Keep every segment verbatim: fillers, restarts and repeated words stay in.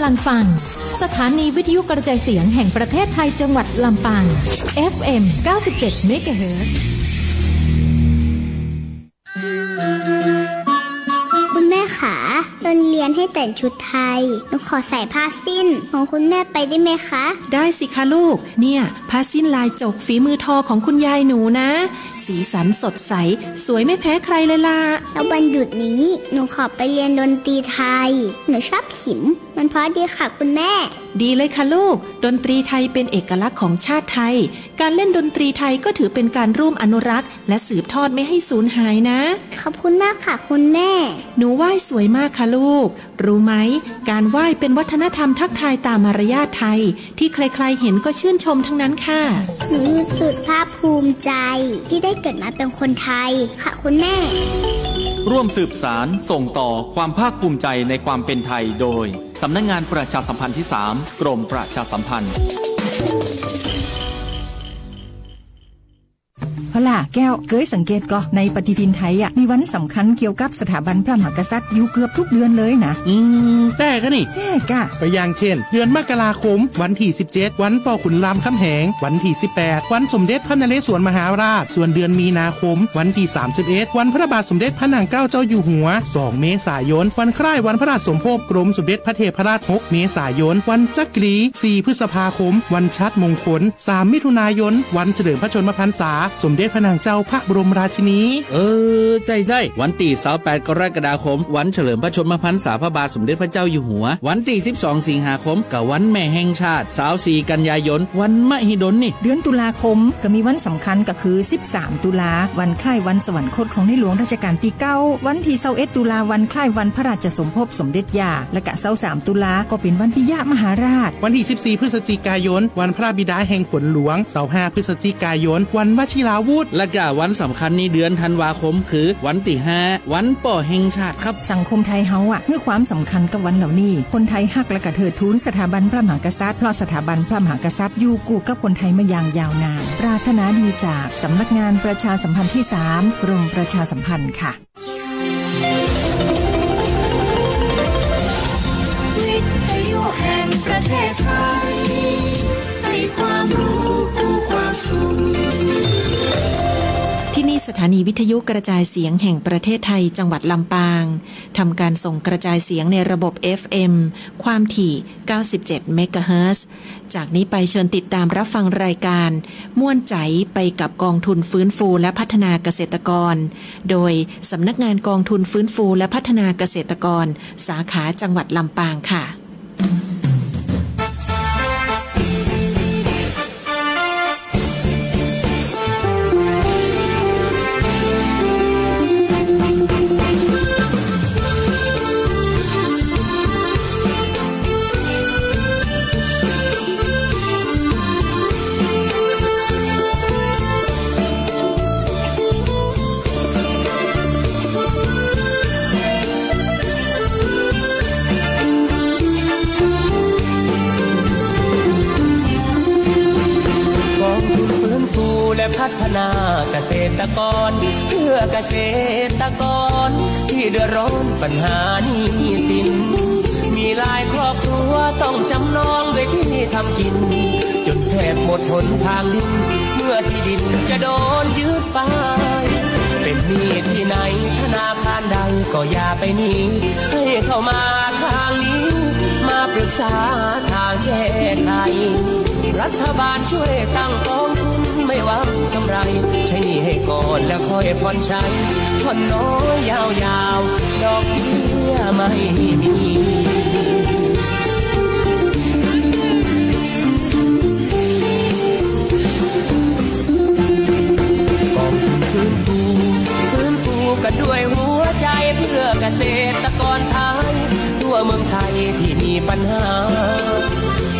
กำลังฟัง สถานีวิทยุกระจายเสียงแห่งประเทศไทย จังหวัดลำปาง เอฟเอ็ม เก้าสิบเจ็ด เมกะเฮิรตซ์ คุณแม่ขา ตอนเรียนให้แต่งชุดไทย หนูขอใส่ผ้าสิ้นของคุณแม่ไปได้ไหมคะ ได้สิคะลูก เนี่ย ผ้าสิ้นลายจกฝีมือทอของคุณยายหนูนะ สีสันสดใส สวยไม่แพ้ใครเลยล่ะ แล้ววันหยุดนี้ หนูขอไปเรียนดนตรีไทย หนูชอบขิม มันเพราะดีค่ะคุณแม่ ดีเลยค่ะลูก ดนตรีไทยเป็นเอกลักษณ์ของชาติไทย การเล่นดนตรีไทยก็ถือเป็นการร่วมอนุรักษ์ และสืบทอดไม่ให้สูญหายนะ ขอบคุณมากค่ะคุณแม่ หนูไหว้สวยมากค่ะลูก รู้ไหม การไหว้เป็นวัฒนธรรมทักทายตามมารยาทไทย ที่ใครๆ เห็นก็ชื่นชมทั้งนั้นค่ะ หนูรู้สึกภาคภูมิใจที่ได้เกิดมาเป็นคนไทยค่ะคุณแม่ ร่วมสืบสานส่งต่อความภาคภูมิใจในความเป็นไทยโดย สำนักงานประชาสัมพันธ์ที่สาม กรมประชาสัมพันธ์ พอล่ะแก้ว เกยสังเกตก่อ ในปฏิทินไทยอะ มีวันสำคัญเกี่ยวกับสถาบันพระมหากษัตริย์อยู่เกือบทุกเดือนเลยนะ อืม แต๊กะนี่ แต๊กะ ก็อย่างเช่น เดือนมกราคม วันตี้สิบเจ็ด วันป้อขุนรามคำแหง วันตี้สิบแปด วันสมเด็จพระนเรศวรมหาราช ส่วนเดือนมีนาคม วันตี้สามสิบเอ็ด วันพระบาทสมเด็จพระนางเกล้าเจ้าอยู่หัว สองเมษายน วันคล้ายวันพระราชสมภพกรมสมเด็จพระเทพรัตน์ หกเมษายน วันจักรี สี่พฤษภาคม วันชาติมงคล สามมิถุนายน วันเฉลิมพระชนมพรรษาสมเด็จพระนางเจ้าพระบรมราชินี เออ ใจ้ใจ้ วันตี้ซาวแปดกรกฎาคม วันเฉลิมพระชนมพรรษาพระบาทสมเด็จพระเจ้าอยู่หัว วันตี้สิบสองสิงหาคม ก็วันแม่แห่งชาติ ซาวสี่กันยายน วันมหิดลนี่ เดือนตุลาคมก็มีวันสำคัญก็คือ สิบสามตุลา วันคล้ายวันสวรรคตของในหลวงรัชกาลตี้เก้า วันตี้ซาวเอ็ดตุลา วันคล้ายวันพระราชสมภพสมเด็จย่า และกะซาวสามตุลาก็เป๋นวันปิยมหาราช วันตี้สิบสี่พฤศจิกายน วันพระบิดาแห่งฝนหลวง ซาวห้าพฤศจิกายน วันวชิราวุธ และกะวันสำคัญในเดือนธันวาคมคือวันตี้ห้า วันป้อแห่งชาติครับ สังคมไทยเฮาอะ หื้อความสำคัญกับวันเหล่านี้ คนไทยฮักและกะเทิดทูนสถาบันพระมหากษัตริย์ เพราะสถาบันพระมหากษัตริย์อยู่กู้กับคนไทยมาอย่างยาวนาน ปรารถนาดีจากสำนักงานประชาสัมพันธ์ที่สาม กรมประชาสัมพันธ์ค่ะ วิทยุแห่งประเทศไทย ให้ความรู้คู่ความสุข ที่นี่สถานีวิทยุกระจายเสียงแห่งประเทศไทย จังหวัดลำปาง ทำการส่งกระจายเสียงในระบบ เอฟเอ็ม ความถี่ เก้าสิบเจ็ด เมกะเฮิรตซ์ จากนี้ไปเชิญติดตามรับฟังรายการ ม่วนใจ๋ไปกับกองทุนฟื้นฟูและพัฒนาเกษตรกร โดยสำนักงานกองทุนฟื้นฟูและพัฒนาเกษตรกร สาขาจังหวัดลำปางค่ะ กองทุนฟื้นฟูและพัฒนาเกษตรกร เพื่อเกษตรกรที่เดือดร้อนปัญหาหนี้สิน มีหลายครอบครัวต้องจำนองด้วยที่ทำกิน จนแทบหมดหนทางดิ้น เมื่อที่ดินจะโดนยึดไป เป็นหนี้ที่ไหนธนาคารใดก็อย่าไปหนี ให้เข้ามาทางนี้ มาปรึกษาทางแก้ไข รัฐบาลช่วยตั้งกองทุนไม่หวังกำไร ใช้หนี้ให้ก่อนแล้วค่อยผ่อนใช้ ผ่อนน้อยยาวๆ ดอกเบี้ยไม่มี กองทุนฟื้นฟู ฟื้นฟูกันด้วยหัวใจเพื่อเกษตรกรไทย ทั่วเมืองไทยที่มีปัญหา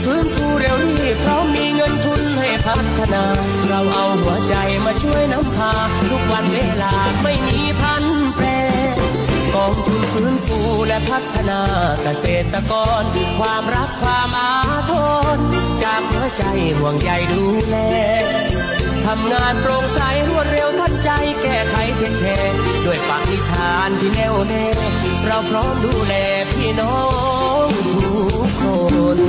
ฟื้นฟูเร็วรีบพร้อมมีเงินทุนให้พัฒนา เราเอาหัวใจมาช่วยนำพา ทุกวันเวลาไม่มีผันแปร กองทุนฟื้นฟูและพัฒนาเกษตรกร ความรักความอาทร จากหัวใจห่วงใยดูแล ทำงานโปร่งใสรวดเร็วทันใจแก้ไขเทคแคร์ด้วยปณิธานที่แน่วแน่ เราพร้อมดูแลพี่น้องทุกคน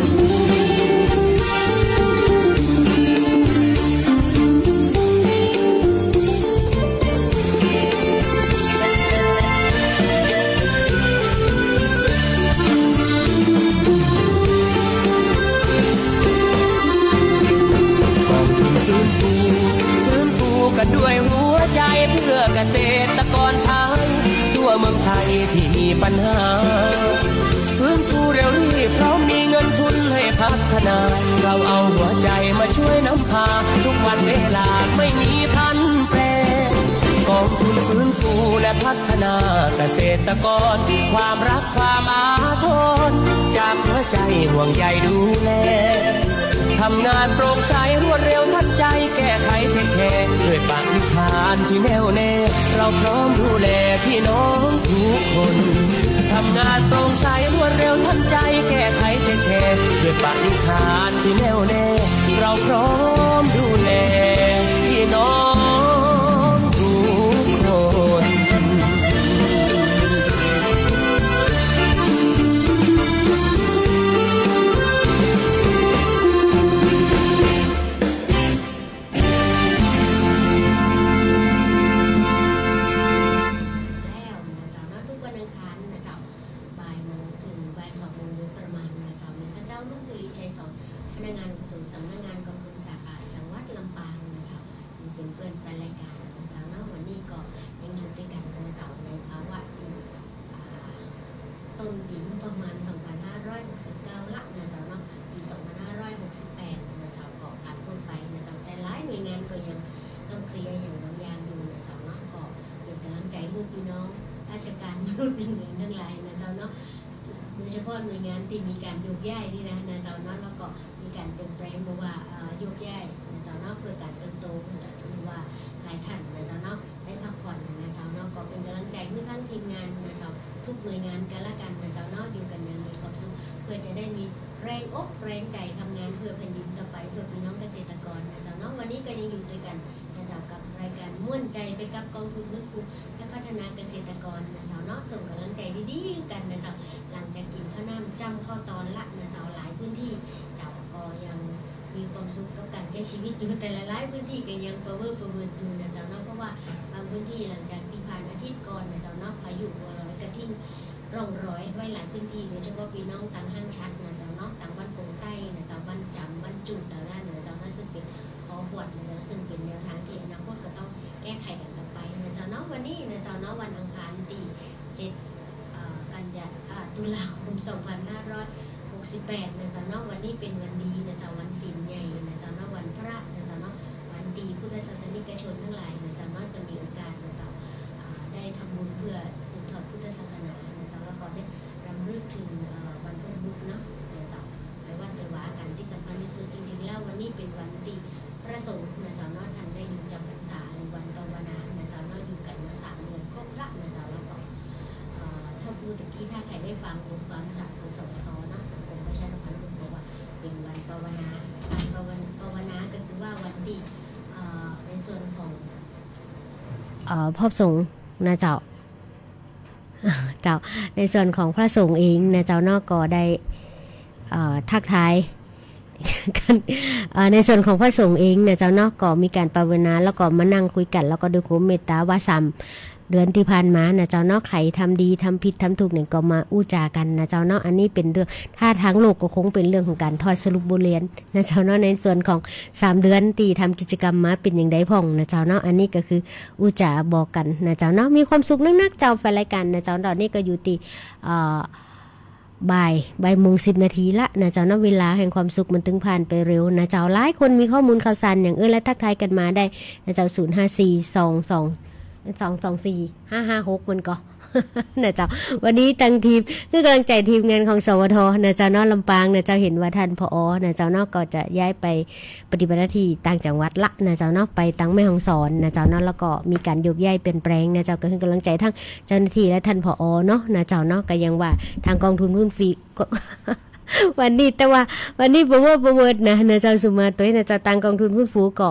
กองทุนฟื้นฟู ฟื้นฟูกันด้วยหัวใจเพื่อเกษตรกรไทย ทั่วเมืองไทยที่มีปัญหา ฟื้นฟูเร็วรีบพร้อมมีเงินทุนให้พัฒนา เราเอาหัวใจมาช่วยนำพา ทุกวันเวลาไม่มีพลันแปร กองทุนฟื้นฟูและพัฒนาเกษตรกร ความรักความอาทร จากหัวใจห่วงใยดูแล ทำงานโปร่งใสรวดเร็วทันใจแก้ไขเทคแคร์ด้วยปณิธานที่แน่วแน่ เราพร้อมดูแลพี่น้องทุกคน ทำงานโปร่งใสรวดเร็วทันใจแก้ไขเทคแคร์ด้วยปณิธานที่แน่วแน่ เราพร้อมดูแลพี่น้องทุกคน แล้วนะเจ้าเนาะ ทุกวันอังคารนะเจ้า บ่ายโมงถึงบ่ายสองโมงโดยประมาณนะเจ้า มีข้าเจ้าลุงสุริชัยสอน พนักงานอาวุโสสำนักงานกองทุนสาขาจังหวัดลำปางนะเจ้า อยู่เป๋นเปื้อนแฟนรายก๋านนะเจ้าเนาะ วันนี้ก็ยังอยู่ตวยกั๋นนะเจ้า ในภาวะตี้ อ่า ต้นปี๋งบประมาณสองพันห้าร้อยหกสิบเก้าละนะเจ้าเนาะ ปี๋สองพันห้าร้อยหกสิบแปดนะเจ้า ก็ผ่านพ้นไปนะเจ้า แต่หลายหน่วยงานก็ยังต้องเคลียร์อย่างบางอย่างอยู่นะเจ้าเนาะ ก็เป๋นก๋ำลังใจ๋หื้อปี้น้องราชก๋านมนุษย์เงินเดือนตังหลายนะเจ้าเนาะ โดยเฉพาะหน่วยงานตี้มีก๋านโยกย้ายนี่นะ นะเจ้าเนาะ แล้วก็มีก๋านเปลี่ยนแปลง บ่ว่า เอ่อ โยกย้ายนะเจ้าเนาะ เพื่อก๋านเติบโต หรือว่าหลายท่านนะเจ้าเนาะ ได้พักผ่อนนะเจ้าเนาะ ก็เป๋นก๋ำลังใจ๋หื้อทั้งทีมงานนะเจ้า ทุกหน่วยงานกั๋นละกั๋นนะเจ้าเนาะ อยู่กั๋นอย่างมีความสุข เพื่อจะได้มีแรงอกแรงใจ๋ทำงานเพื่อแผ่นดินต่อไป เพื่อปี้น้องเกษตรกรนะเจ้าเนาะ วันนี้ก็ยังอยู่ตวยกั๋นนะเจ้า กับรายก๋านม่วนใจ๋ไปกับกองทุนฟื้นฟูและพัฒนาเกษตรกรนะเจ้าเนาะ ส่งก๋ำลังใจ๋ดีๆ กั๋นนะเจ้า หลังจากกิ๋นข้าวน้ำจ้ำข้าวตอนละนะเจ้า หลายพื้นที่เจ้าก็ยัง มีความสุขกับก๋านใจ๊ชีวิตอยู่ แต่หลายๆ พื้นที่ก็ยังปะเวอปะเวินอยู่นะเจ้าเนาะ เพราะว่าบางพื้นที่หลังจากตี้ผ่านอาทิตย์ก่อนนะเจ้าเนาะ พายุบัวลอยก็ทิ้งร่องรอยไว้หลายพื้นที่ โดยเฉพาะปี้น้องตังห้างฉัตรนะเจ้าเนาะ ตังบ้านโป่งใต้นะเจ้า บ้านจ๋ำ บ้านจุ่น ตางนั้นนะเจ้าเนาะ ซึ่งเป๋นคอขวดนะเจ้า ซึ่งเป๋นแนวตางตี้อนาคตก็ต้องแก้ไขกั๋นต่อไปนะเจ้าเนาะ วันนี้นะเจ้าเนาะ วันอังคารตี้ เจ็ด เอ่อ กันยา อ่า ตุลาคม สองพันห้าร้อยหกสิบแปด นะเจ้าเนาะ วันนี้เป๋นวันดีนะเจ้า วันศีลใหญ่นะเจ้าเนาะ วันพระนะเจ้าเนาะ วันตี้พุทธศาสนิกชนตังหลายนะเจ้าเนาะ จะมีโอกาสนะเจ้า อ่า ได้ทำบุญเพื่อสืบทอดพุทธศาสนานะเจ้า แล้วก็ได้รำลึกเถิง เอ่อ บรรพบุรุษเนาะนะเจ้า ไปวัดไปวากั๋น ตี้สำคัญตี้สุดจริงๆ แล้ววันนี้เป๋นวันตี้ พระสงฆ์นะเจ้าเนาะ ท่านได้หยุดจำพรรษาในวันภาวนานะเจ้าเนาะ อยู่กั๋นมาสามเดือนครบละนะเจ้า แล้วก็ เอ่อ ถ้าพูดตะกี้ ถ้าใผได้ฟังบทความจากทาง สวท เนาะ กรมประชาสัมพันธ์ เปิ้นบอกว่าเป๋นวันภาวนา วันภาวนา ภาวนาก็คือว่าวันตี้ เอ่อ ในส่วนของ เอ่อ พระสงฆ์นะเจ้า เจ้า ในส่วนของพระสงฆ์เองนะเจ้าเนาะ ก็ได้ เอ่อ ทักทายกัน เอ่อ ในส่วนของพระสงฆ์เองนะเจ้าเนาะ ก็มีก๋านภาวนา แล้วก็มานั่งคุยกั๋น แล้วก็ด้วยความเมตตาว่าสามเดือนตี้ผ่านมานะเจ้าเนาะ ใผทำดี ทำผิด ทำถูกเนี่ยก็มาอู้จ๋ากั๋นนะเจ้าเนาะ อันนี้เป๋นเรื่อง ถ้าตางโลกก็คงเป๋นเรื่องของก๋านถอดสรุปบทเรียนนะเจ้าเนาะ ในส่วนของสามเดือนตี้ทำกิจกรรมมาเป๋นอย่างใดพ่องนะเจ้าเนาะ อันนี้ก็คืออู้จ๋าบอกกั๋นนะเจ้าเนาะ มีความสุขนักๆ เจ้าแฟนรายก๋านนะเจ้า ต๋อนนี้ก็อยู่ตี้ เอ่อ บ่าย บ่ายโมงสิบนาทีละนะเจ้าเนาะ เวลาแห่งความสุขมันตึงผ่านไปเร็วนะเจ้า หลายคนมีข้อมูลข่าวสารอย่างอื่นและทักทายกั๋นมาได้นะเจ้า ศูนย์ห้าสี่ สองสอง สองสองสี่ ห้าห้าหก มันก็ นะเจ้า วันนี้ตังทีม หื้อกำลังใจ๋ทีมงานของ สวท นะเจ้าเนาะ ลำปางนะเจ้า เห็นว่าท่าน ผอ นะเจ้าเนาะ ก็จะย้ายไปปฏิบัติหน้าตี้ต่างจังหวัดละนะเจ้าเนาะ ไปตังแม่ฮ่องสอนนะเจ้าเนาะ แล้วก็มีก๋านโยกย้ายเปลี่ยนแปลงนะเจ้า ก็หื้อกำลังใจ๋ตังเจ้าหน้าตี้และท่าน ผอ เนาะนะเจ้าเนาะ ก็ยังว่าตางกองทุนฟื้นฟู ก็ วันนี้ แต่ว่าวันนี้บ่เวิร์กบ่เวิร์กนะ นะเจ้าสุมาตวย นะเจ้า ตางกองทุนฟื้นฟูก็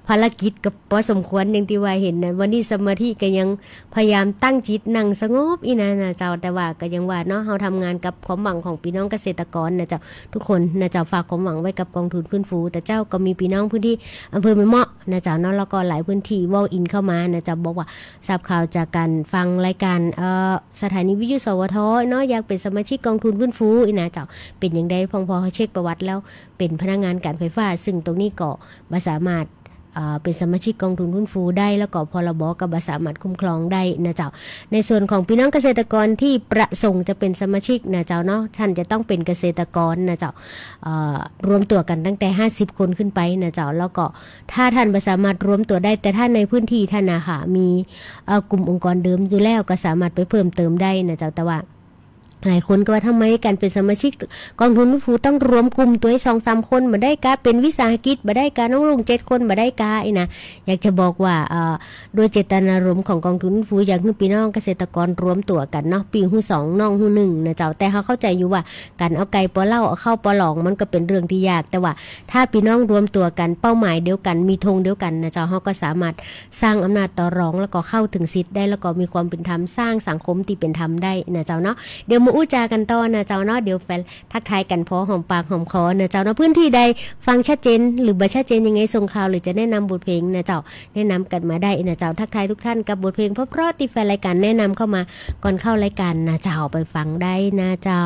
ภารกิจก็พอสมควร อย่างตี้ว่าหันนะ วันนี้สมาธิก็ยังพยายามตั้งจิตนั่งสงบอี้นะ นะเจ้า แต่ว่าก็ยังว่าเนาะ เฮาทำงานกับความหวังของปี้น้องเกษตรกรนะเจ้า ทุกคนนะเจ้า ฝากความหวังไว้กับกองทุนฟื้นฟู แต่เจ้าก็มีปี้น้องพื้นตี้อำเภอแม่เมาะนะเจ้าเนาะ แล้วก็หลายพื้นตี้ walk in เข้ามานะเจ้า บอกว่า ทราบข่าวจากการฟังรายการ เอ่อ สถานีวิทยุ สวท เนาะ อยากเป๋นสมาชิกกองทุนฟื้นฟูอี้นะเจ้า เป๋นอย่างใด พ่อง พอเฮาเช็คประวัติแล้ว เป๋นพนักงานการไฟฟ้า ซึ่งตรงนี้ก็บ่สามารถ เอ่อ เป๋นสมาชิกกองทุนฟื้นฟูได้ แล้วก็ พรบ ก็บ่สามารถคุ้มครองได้นะเจ้า ในส่วนของปี้น้องเกษตรกรที่ประสงค์จะเป๋นสมาชิกนะเจ้าเนาะ ท่านจะต้องเป๋นเกษตรกรนะเจ้า เอ่อ รวมตั๋วกั๋นตั้งแต่ห้าสิบคนขึ้นไปนะเจ้า แล้วก็ ถ้าท่านบ่สามารถรวมตั๋วได้ แต่ถ้าในพื้นตี้ท่านนะคะ มี เอ่อ กลุ่มองค์กรเดิมอยู่แล้ว ก็สามารถไปเพิ่มเติมได้นะเจ้า แต่ว่าหลายคนก็ว่า ทำไมการเป๋นสมาชิกกองทุนฟื้นฟูต้องรวมกลุ่มตั๋วสองสามคน บ่ได้กา เป๋นวิสาหกิจบ่ได้กา น้องลุงเจ็ดคนบ่ได้กาอี้นะ อยากจะบอกว่า เอ่อ ด้วยเจตนารมณ์ของกองทุนฟื้นฟู อยากหื้อปี้น้องเกษตรกรรวมตั๋วกั๋นเนาะ ปี้ฮู้สอง น้องฮู้นึ่งนะเจ้า แต่เฮาเข้าใจ๋อยู่ว่า ก๋านเอาไก่ปอเล้า เอาข้าวปอหลอง มันก็เป๋นเรื่องตี้ยาก แต่ว่า ถ้าปี้น้องรวมตั๋วกั๋น เป้าหมายเดียวกั๋น มีธงเดียวกั๋นนะเจ้า เฮาก็สามารถสร้างอำนาจต่อรอง แล้วก็เข้าเถิงสิทธิ์ได้ แล้วก็มีความเป๋นธรรม สร้างสังคมตี้เป๋นธรรมได้นะเจ้าเนาะ เดี๋ยวมาอู้จากั๋นต่อนะเจ้าเนาะ เดี๋ยวแฟนทักทายกั๋นพอหอมปากหอมคอนะเจ้าเนาะ พื้นตี้ใดฟังชัดเจน หรือบ่ชัดเจนยังไง ส่งข่าว หรือจะแนะนำบทเพลงนะเจ้า แนะนำกั๋นมาได้นะเจ้า ทักทายทุกท่านกับบทเพลงเพราะๆตี้แฟนรายการแนะนำเข้ามาก่อนเข้ารายการนะเจ้า ไปฟังได้นะเจ้า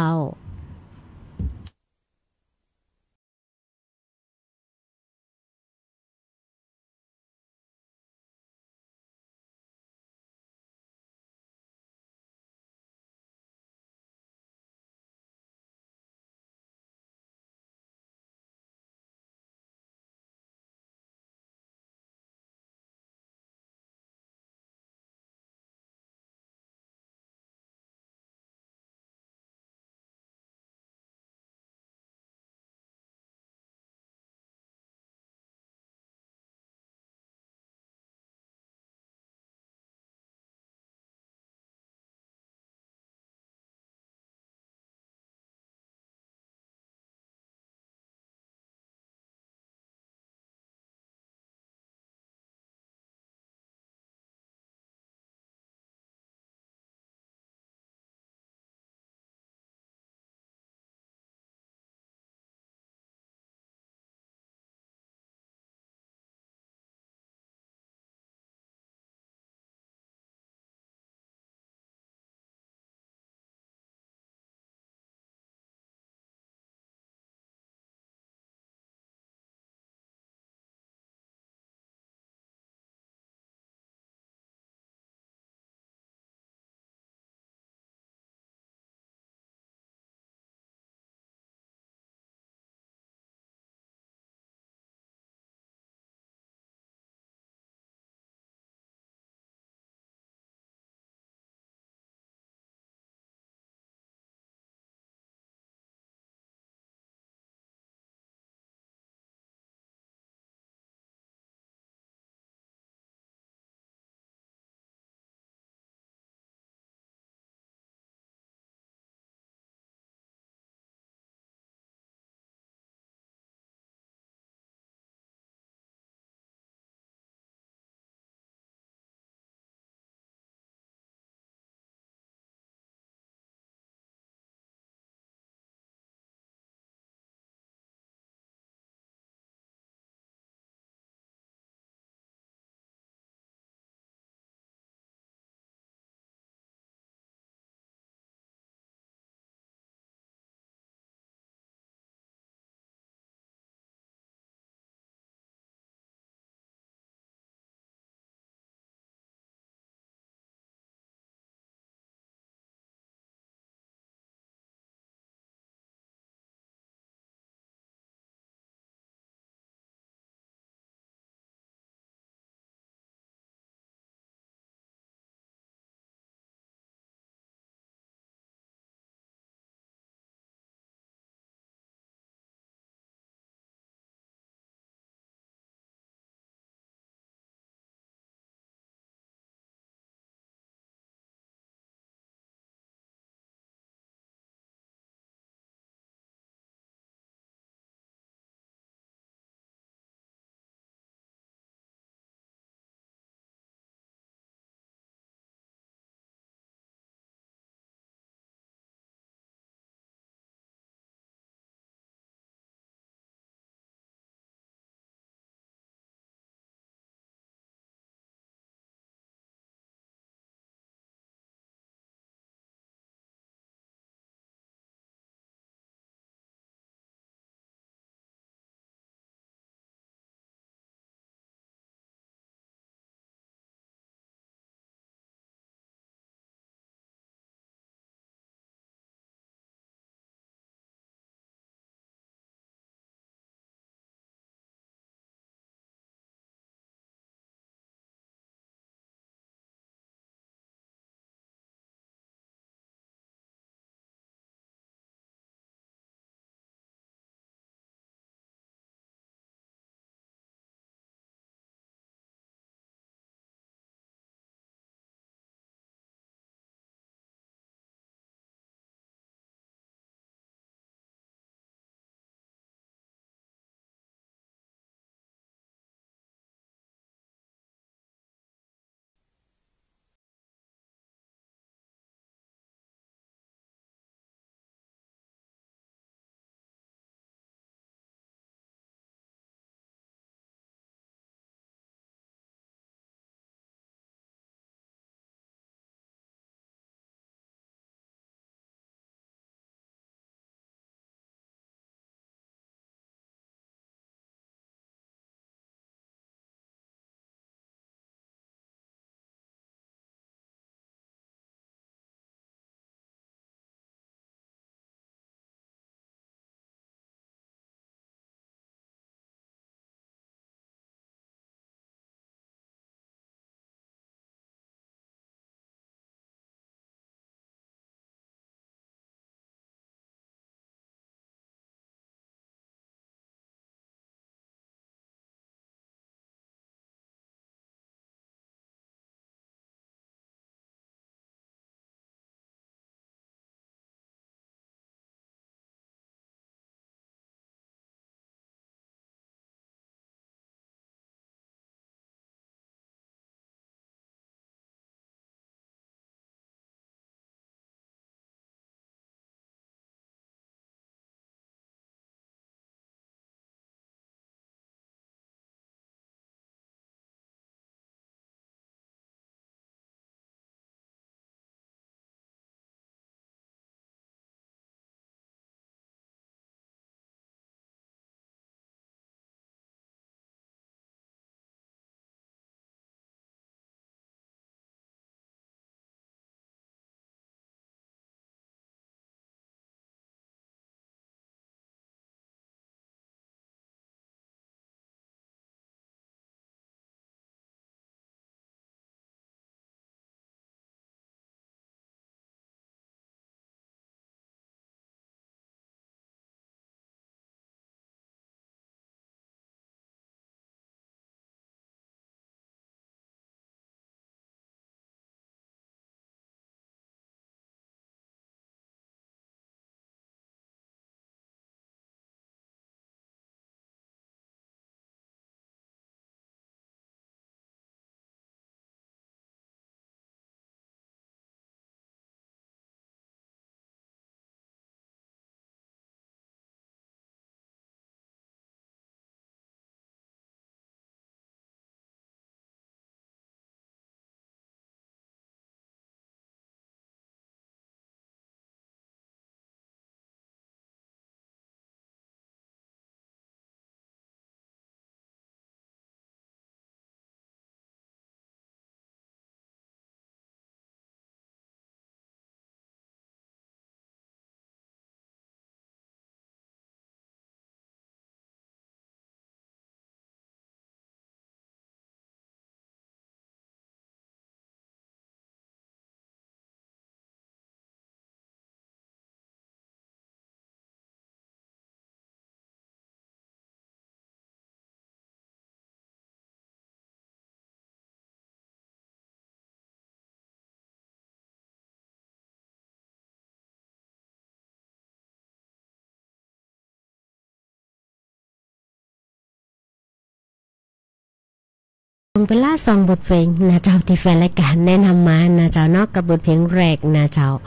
ฟังไปละสองบทเพลงนะเจ้า ตี้แฟนรายก๋านแนะนำมานะเจ้าเนาะ กับบทเพลงแรกนะเจ้า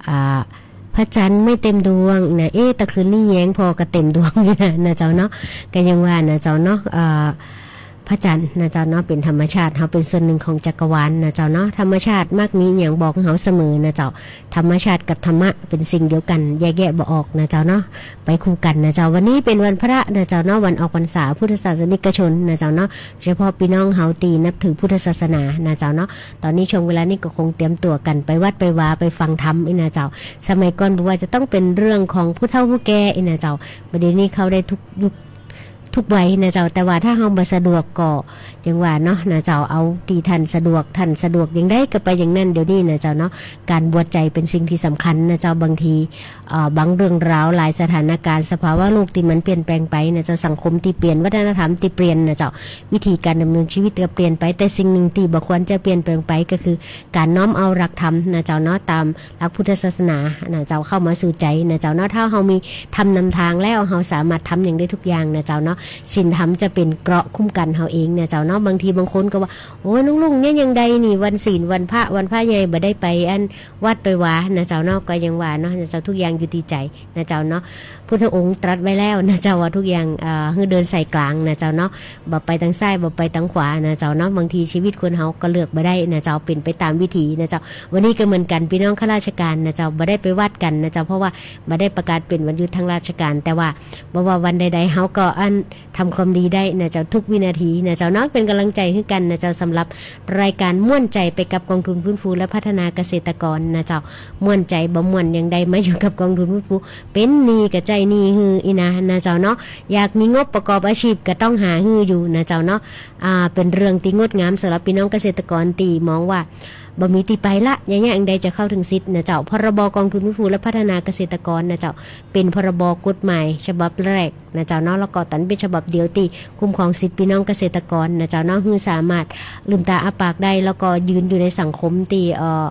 อ่า พระจันทร์ไม่เต็มดวงนะ เอ๊ะ ตะคืนนี้แยงผ่อก็เต็มดวงอยู่นะ นะเจ้าเนาะ ก็ยังว่านะเจ้าเนาะ เอ่อ พระจันทร์นะเจ้าเนาะ เป๋นธรรมชาติ เฮาเป๋นส่วนหนึ่งของจักรวาลนะเจ้าเนาะ ธรรมชาติมักมีอะหยังบอกเฮาเสมอนะเจ้า ธรรมชาติกับธรรมะเป๋นสิ่งเดียวกั๋น แยกแยะบ่ออกนะเจ้าเนาะ ไปคู่กั๋นนะเจ้า วันนี้เป๋นวันพระนะเจ้าเนาะ วันออกพรรษาพุทธศาสนิกชนนะเจ้าเนาะ เฉพาะปี้น้องเฮาตี้นับถือพุทธศาสนานะเจ้าเนาะ ต๋อนนี้ช่วงเวลานี้ก็คงเตรียมตั๋วกั๋นไปวัดไปวาไปฟังธรรมอี้นะเจ้า สมัยก่อนบ่ว่าจะต้องเป๋นเรื่องของผู้เฒ่าผู้แก่อี้นะเจ้า บ่าเดี่ยวนี้เข้าได้ทุกยุคทุกวัยนะเจ้า แต่ว่าถ้าเฮาบ่สะดวกก็ยังว่าเนาะนะเจ้า เอาตี้ท่านสะดวก ท่านสะดวกอย่างใดก็ไปอย่างนั้น เดี๋ยวนี้นะเจ้าเนาะ ก๋านบวชใจ๋เป๋นสิ่งตี้สำคัญนะเจ้า บางที เอ่อ บางเรื่องราว หลายสถานก๋ารณ์ สภาวะโลกตี้มันเปลี่ยนแปลงไปนะเจ้า สังคมตี้เปลี่ยน วัฒนธรรมตี้เปลี่ยนนะเจ้า วิธีก๋านดำเนินชีวิตก็เปลี่ยนไป แต่สิ่งหนึ่งตี้บ่ควรจะเปลี่ยนแปลงไปก็คือก๋านน้อมเอาหลักธรรมนะเจ้าเนาะ ต๋ามหลักพุทธศาสนานะเจ้า เข้ามาสู่ใจ๋นะเจ้าเนาะ ถ้าเฮามีธรรมนำตางแล้ว เฮาสามารถทำหยังได้ทุกอย่างนะเจ้าเนาะ ศีลธรรมจะเป๋นเกราะคุ้มกั๋นเฮาเองนะเจ้าเนาะ บางทีบางคนก็ว่า โอ้ย น้องลุงเนี่ยยังใดนี่ วันศีล วันพระ วันพระใหญ่ บ่ได้ไปอันวัดไปวานะเจ้าเนาะ ก็ยังว่าเนาะนะเจ้า ทุกอย่างอยู่ตี้ใจ๋ นะเจ้าเนาะ พุทธองค์ตรัสไว้แล้วนะเจ้า ว่าทุกอย่าง เอ่อ หื้อเดินสายกลางนะเจ้าเนาะ บ่ไปตางซ้าย บ่ไปตางขวานะเจ้าเนาะ บางทีชีวิตคนเฮาก็เลือกบ่ได้นะเจ้า เป๋นไปต๋ามวิถีนะเจ้า วันนี้ก็เหมือนกั๋น ปี้น้องข้าราชก๋ารนะเจ้า บ่ได้ไปวัดกั๋นนะเจ้า เพราะว่าบ่ได้ประกาศเป๋นวันหยุดทางราชก๋าร แต่ว่าบ่ว่าวันใดๆ เฮาก็อัน ทำความดีได้นะเจ้า ทุกวินาทีนะเจ้าเนาะ เป๋นก๋ำลังใจ๋หื้อกั๋นนะเจ้า สำหรับรายก๋านม่วนใจ๋ไปกับกองทุนฟื้นฟูและพัฒนาเกษตรกรนะเจ้า ม่วนใจ๋บ่ม่วนอย่างใด มาอยู่กับกองทุนฟื้นฟู เป๋นหนี้ก็ใจ๊หนี้หื้ออี้นะ นะเจ้าเนาะ อยากมีงบประกอบอาชีพก็ต้องหาหื้ออยู่นะเจ้าเนาะ อ่า เป๋นเรื่องตี้งดงามสำหรับปี้น้องเกษตรกรตี้มองว่าบ่มีตี้ไปละ อย่างเนี้ยอย่างใดจะเข้าถึงสิทธิ์นะเจ้า พรบกองทุนฟื้นฟูและพัฒนาเกษตรกรนะเจ้า เป๋นพรบกฎหมายฉบับแรก นะเจ้าเนาะ แล้วก็ตันเป๋นฉบับเดียวตี้คุ้มครองสิทธิ์ปี้น้องเกษตรกรนะเจ้าเนาะ หื้อสามารถลืมต๋าอ้าปากได้ แล้วก็ยืนอยู่ในสังคมตี้ เอ่อ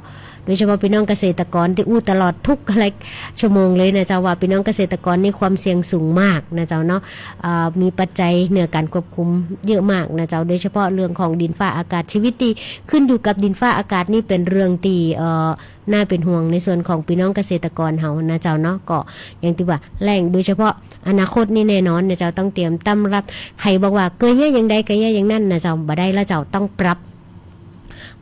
โดยเฉพาะปี้น้องเกษตรกรตี้อู้ตลอดทุกชั่วโมงเลยนะเจ้า ว่าปี้น้องเกษตรกรนี่ความเสี่ยงสูงมากนะเจ้าเนาะ เอ่อ มีปัจจัยเหนือก๋านควบคุมเยอะมากนะเจ้า โดยเฉพาะเรื่องของดินฟ้าอากาศ ชีวิตตี้ขึ้นอยู่กับดินฟ้าอากาศนี่เป๋นเรื่องตี้ เอ่อ น่าเป๋นห่วงในส่วนของปี้น้องเกษตรกรเฮานะเจ้าเนาะ ก็อย่างตี้ว่าแล้ง โดยเฉพาะอนาคตนี่แน่นอนนะเจ้า ต้องเตรียมต๋ามรับ ใผบอกว่าเกยเยียะอย่างใดเกยเยียะอย่างนั้นนะเจ้า บ่ได้ละเจ้า ต้องปรับ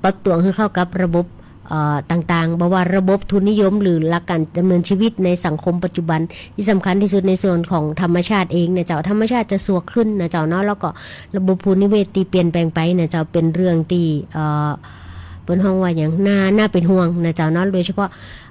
ปรับตั๋วหื้อเข้ากับระบบ เอ่อ ต่างๆ บ่ว่าระบบทุนนิยมหรือหลักก๋านดำเนินชีวิตในสังคมปัจจุบัน ตี้สำคัญตี้สุดในส่วนของธรรมชาติเองนะเจ้า ธรรมชาติจะสวกขึ้นนะเจ้าเนาะ แล้วก็ระบบภูมินิเวศตี้เปลี่ยนแปลงไปนะเจ้า เป๋นเรื่องตี้ เอ่อ เปิ้นฮ้องว่าหยัง น่า น่าเป๋นห่วงนะเจ้าเนาะ โดยเฉพาะ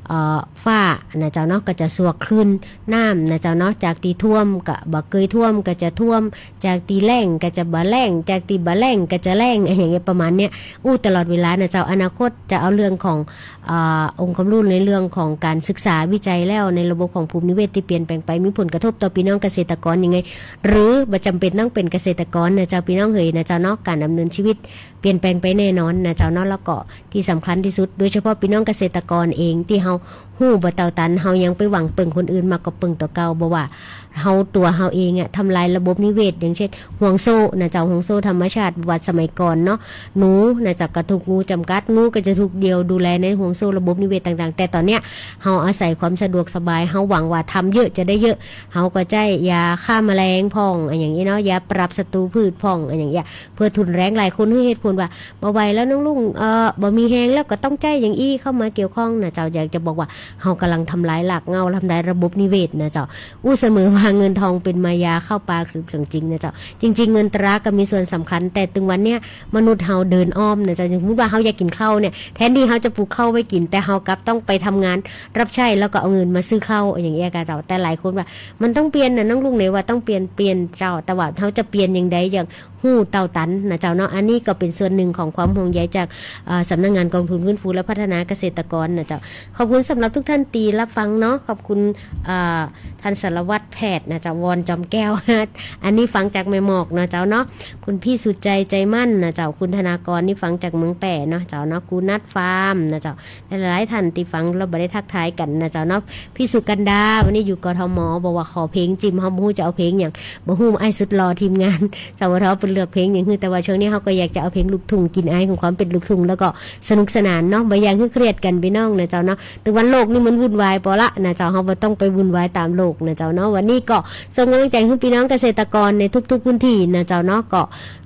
เอ่อ ฟ้านะเจ้าเนาะ ก็จะสวกขึ้น น้ำนะเจ้าเนาะ จากตี้ท่วมก็บ่เกยท่วม ก็จะท่วม จากตี้แล้งก็จะบ่แล้ง จากตี้บ่แล้งก็จะแล้ง อะหยังเนี้ย ประมาณเนี้ย อู้ตลอดเวลานะเจ้า อนาคตจะเอาเรื่องของ เอ่อ องค์ความรู้ในเรื่องของก๋านศึกษาวิจัยแล้ว ในระบบของภูมินิเวศตี้เปลี่ยนแปลงไป มีผลกระทบต่อปี้น้องเกษตรกรยังไง หรือบ่จ๋ำเป๋นต้องเป๋นเกษตรกรนะเจ้า ปี้น้องเหยนะเจ้าเนาะ ก๋านดำเนินชีวิต เปลี่ยนแปลงไปแน่นอนนะเจ้าเนาะ แล้วก็ตี้สำคัญตี้สุด โดยเฉพาะปี้น้องเกษตรกรเองตี้เฮาฮู้บ่เต้าตัน เฮายังไปหวังเปิ่งคนอื่นมากกว่าเปิ่งตั๋วเก่า บ่ว่าเฮาตั๋วเฮาเองอะทำลายระบบนิเวศ อย่างเช่น ห่วงโซ่นะเจ้า ห่วงโซ่ธรรมชาติ บ่ว่าสมัยก่อนเนาะ หนูนะเจ้าก็ถูกงูจ๋ำกัด งูก็จะถูกเดี่ยวดูแลในห่วงโซ่ระบบนิเวศต่างๆ แต่ต๋อนเนี้ยเฮาอาศัยความสะดวกสบาย เฮาหวังว่าทำเยอะจะได้เยอะ เฮาก็ใจ๊ยาฆ่าแมลงพ่อง อะหยังอี้เนาะ ยาปราบศัตรูพืชพ่อง อะหยังอี้ เปื้อทุนแรง หลายคนหื้อเหตุผลว่า บ่ไหวแล้วน้องลุง เอ่อ บ่มีแฮงแล้ว ก็ต้องใจ๊อย่างอี้เข้ามาเกี่ยวข้องนะเจ้า อยากจะบอกว่าเฮากำลังทำลายรากเหง้า ทำลายระบบนิเวศนะเจ้า อู้เสมอว่าเงินทองเป๋นมายา ข้าวปลาคือของจริงนะเจ้า จริงๆ เงินตราก็มีส่วนสำคัญ แต่ตึงวันเนี้ยมนุษย์เฮาเดินอ้อมนะเจ้า สมมุติว่าเฮาอยากกิ๋นข้าวเนี่ย แทนตี้เฮาจะปลูกข้าวไว้กิ๋น แต่เฮากลับต้องไปทำงานรับใจ๊ แล้วก็เอาเงินมาซื้อข้าว อย่างเงี้ยค่ะเจ้า แต่หลายคนว่า มันต้องเปลี่ยนนะน้องลุง ไหนว่าต้องเปลี่ยน เปลี่ยนเจ้า แต่ว่าเฮาจะเปลี่ยนอย่างใด อย่าง ฮู้เต้าตันนะเจ้าเนาะ อันนี้ก็เป๋นส่วนหนึ่งของความห่วงใยจาก เอ่อ สำนักงานกองทุนฟื้นฟูและพัฒนาเกษตรกรนะเจ้า ขอบคุณสำหรับทุกท่านตี้รับฟังเนาะ ขอบคุณ เอ่อ ท่านสารวัตรแพทย์นะเจ้า วอน จอมแก้ว อันนี้ฟังจากแม่หมอกนะเจ้าเนาะ คุณพี่สุดใจ ใจมั่นนะเจ้า คุณธนากร นี่ฟังจากเมืองแป้เนาะเจ้าเนาะ คุณนัทฟาร์มนะเจ้า หลายๆ ท่านตี้ฟังแล้วบ่ได้ทักทายกั๋นนะเจ้าเนาะ พี่สุกันดา วันนี้อยู่ กทม บอกว่าขอเพลงจิม เฮาบ่ฮู้จะเอาเพลงหยัง บ่ฮู้ อ้ายสุดหล่อทีมงาน สวท เลือกเพลงอย่างหื้อ แต่ว่าช่วงนี้เฮาก็อยากจะเอาเพลงลูกทุ่ง กลิ่นอายของความเป๋นลูกทุ่ง แล้วก็สนุกสนานเนาะ บ่อยากหื้อเครียดกั๋นปี้น้องนะเจ้าเนาะ แต่ว่าโลกนี่มันวุ่นวายปอละนะเจ้า เฮาบ่ต้องไปวุ่นวายต๋ามโลกนะเจ้าเนาะ วันนี้ก็ส่งก๋ำลังใจ๋หื้อปี้น้องเกษตรกรในทุกๆ พื้นที่นะเจ้าเนาะ ก็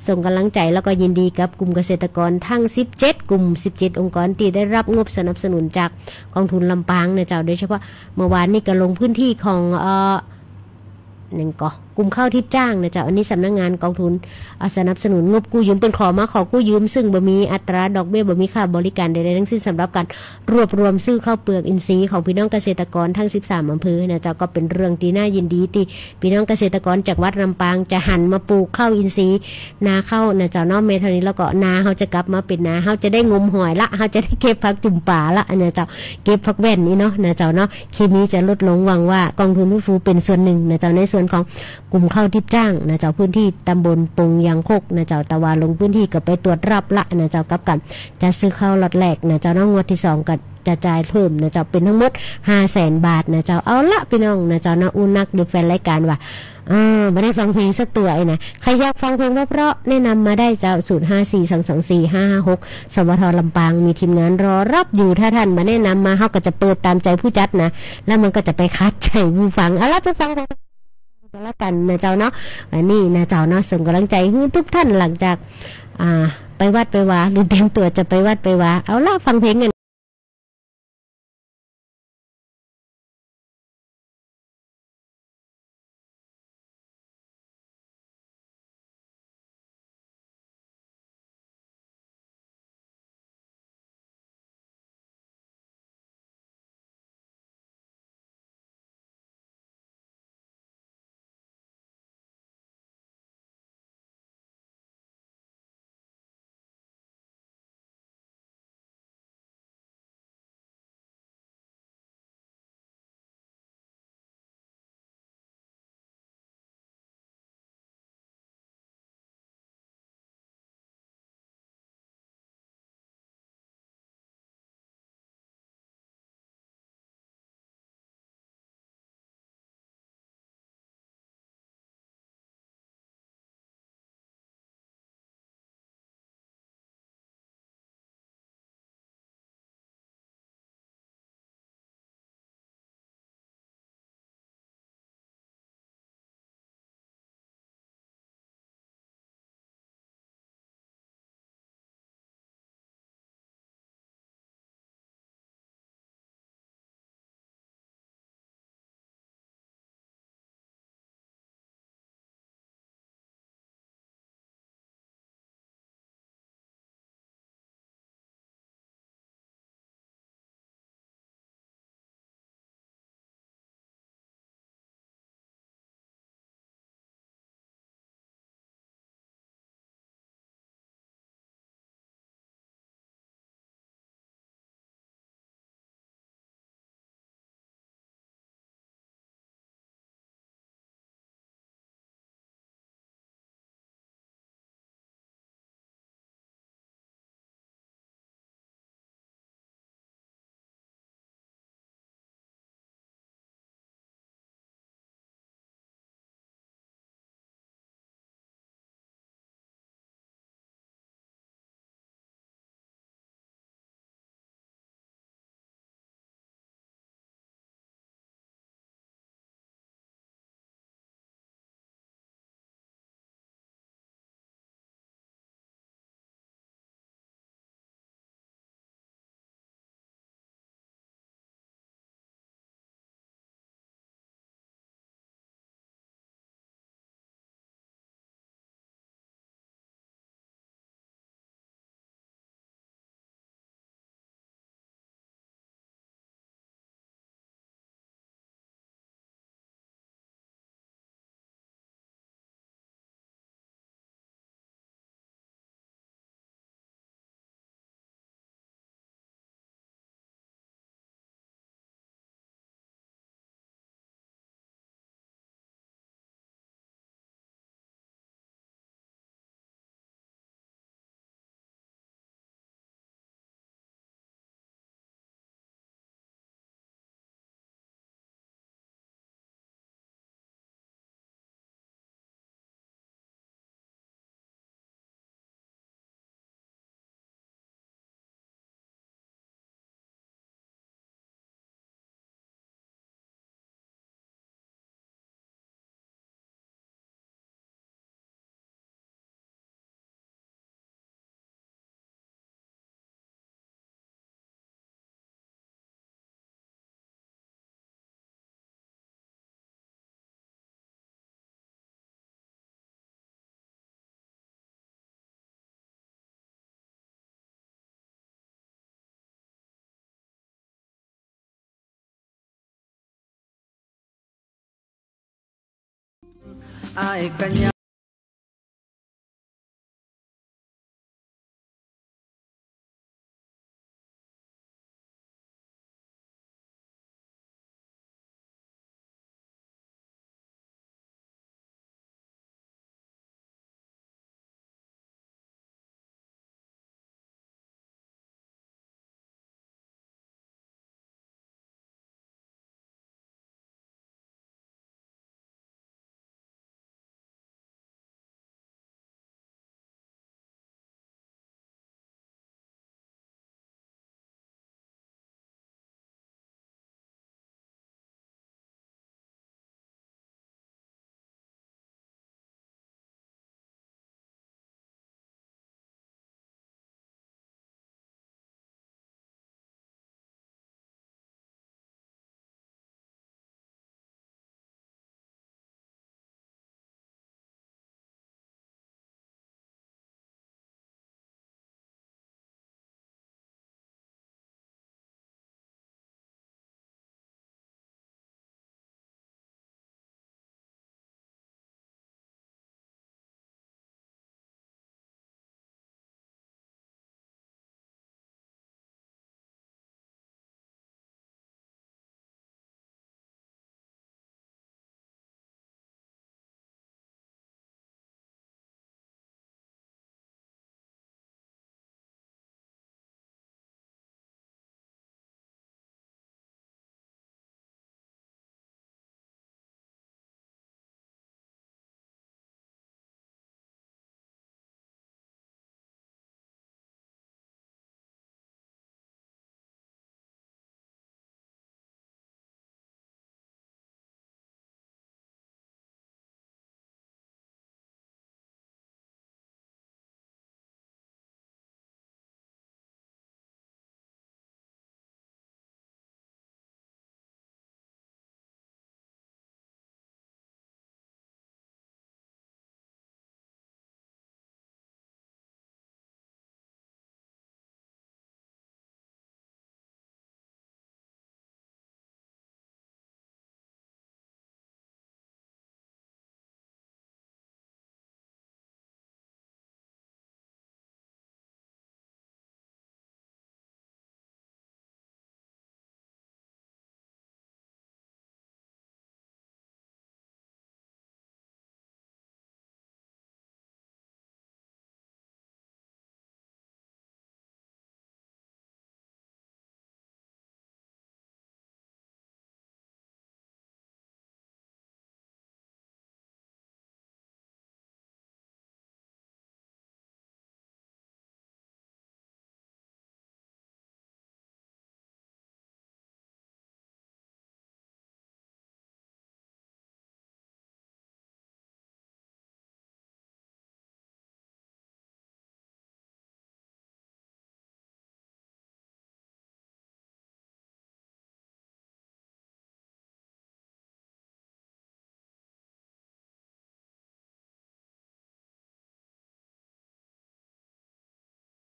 ส่งก๋ำลังใจ๋แล้วก็ยินดีกับกลุ่มเกษตรกรทั้งสิบเจ็ดกลุ่ม สิบเจ็ดองค์กรตี้ได้ฮับงบสนับสนุนจากกองทุนลำปางนะเจ้า โดยเฉพาะเมื่อวานนี้ก็ลงพื้นที่ของ เอ่อ นั่นก็ กลุ่มข้าวทิพย์จ้างนะเจ้า อันนี้สำนักงานกองทุน อ่า สนับสนุนงบกู้ยืม เปิ้นขอมาขอกู้ยืม ซึ่งบ่มีอัตราดอกเบี้ย บ่มีค่าบริการใดๆ ทั้งสิ้น สำหรับก๋านรวบรวมซื้อข้าวเปลือกอินทรีย์ของปี้น้องเกษตรกรทั้งสิบสามอำเภอนะเจ้า ก็เป๋นเรื่องตี้น่ายินดีตี้ปี้น้องเกษตรกรจังหวัดลำปางจะหันมาปลูกข้าวอินทรีย์ นาข้าวนะเจ้าเนาะ แม่นเต้านี้แล้วก็นาเฮาจะกลับมาเป๋นนา เฮาจะได้งมหอยละ เฮาจะได้เก็บผักจุ่มป๋าละนะเจ้า เก็บผักแว่นนี่เนาะนะเจ้าเนาะ เคมีจะลดลง หวังว่ากองทุนฟื้นฟูเป๋นส่วนนึ่งนะเจ้า ในส่วนของกลุ่มข้าวทิพย์จ้างนะเจ้า พื้นที่ตำบลปงยางคกนะเจ้า แต่ว่าลงพื้นที่ก็ไปตรวจฮับละนะเจ้า กับก๋านจัดซื้อข้าวล็อตแรกนะเจ้าเนาะ งวดตี้สองก็จะจ่ายเพิ่มนะเจ้า เป๋นทั้งหมดห้าแสนบาทนะเจ้า เอาละปี้น้องนะเจ้าเนาะ อู้นักดูแฟนรายก๋านว่า อ่า บ่ได้ฟังเพลงสักตั๋วเลยนะ ใผอยากฟังเพลงเพราะๆ แนะนำมาได้เจ้า ศูนย์ห้าสี่สองสองสี่ห้าห้าหก สวท ลำปาง มีทีมงานรอฮับอยู่ ถ้าต้านบ่แนะนำมา เฮาก็จะเปิดต๋ามใจ๋ผู้จัดนะ แล้วมันก็จะไปขัดใจ๋ผู้ฟัง เอาละ ไปฟังเพลงกั๋นแล้วกั๋นนะเจ้าเนาะ อันนี้นะเจ้าเนาะ ส่งก๋ำลังใจ๋หื้อทุกต้านหลังจาก อ่า ไปวัดไปวา หรือเตรียมตั๋วจะไปวัดไปวา เอาละ ฟังเพลงกั๋น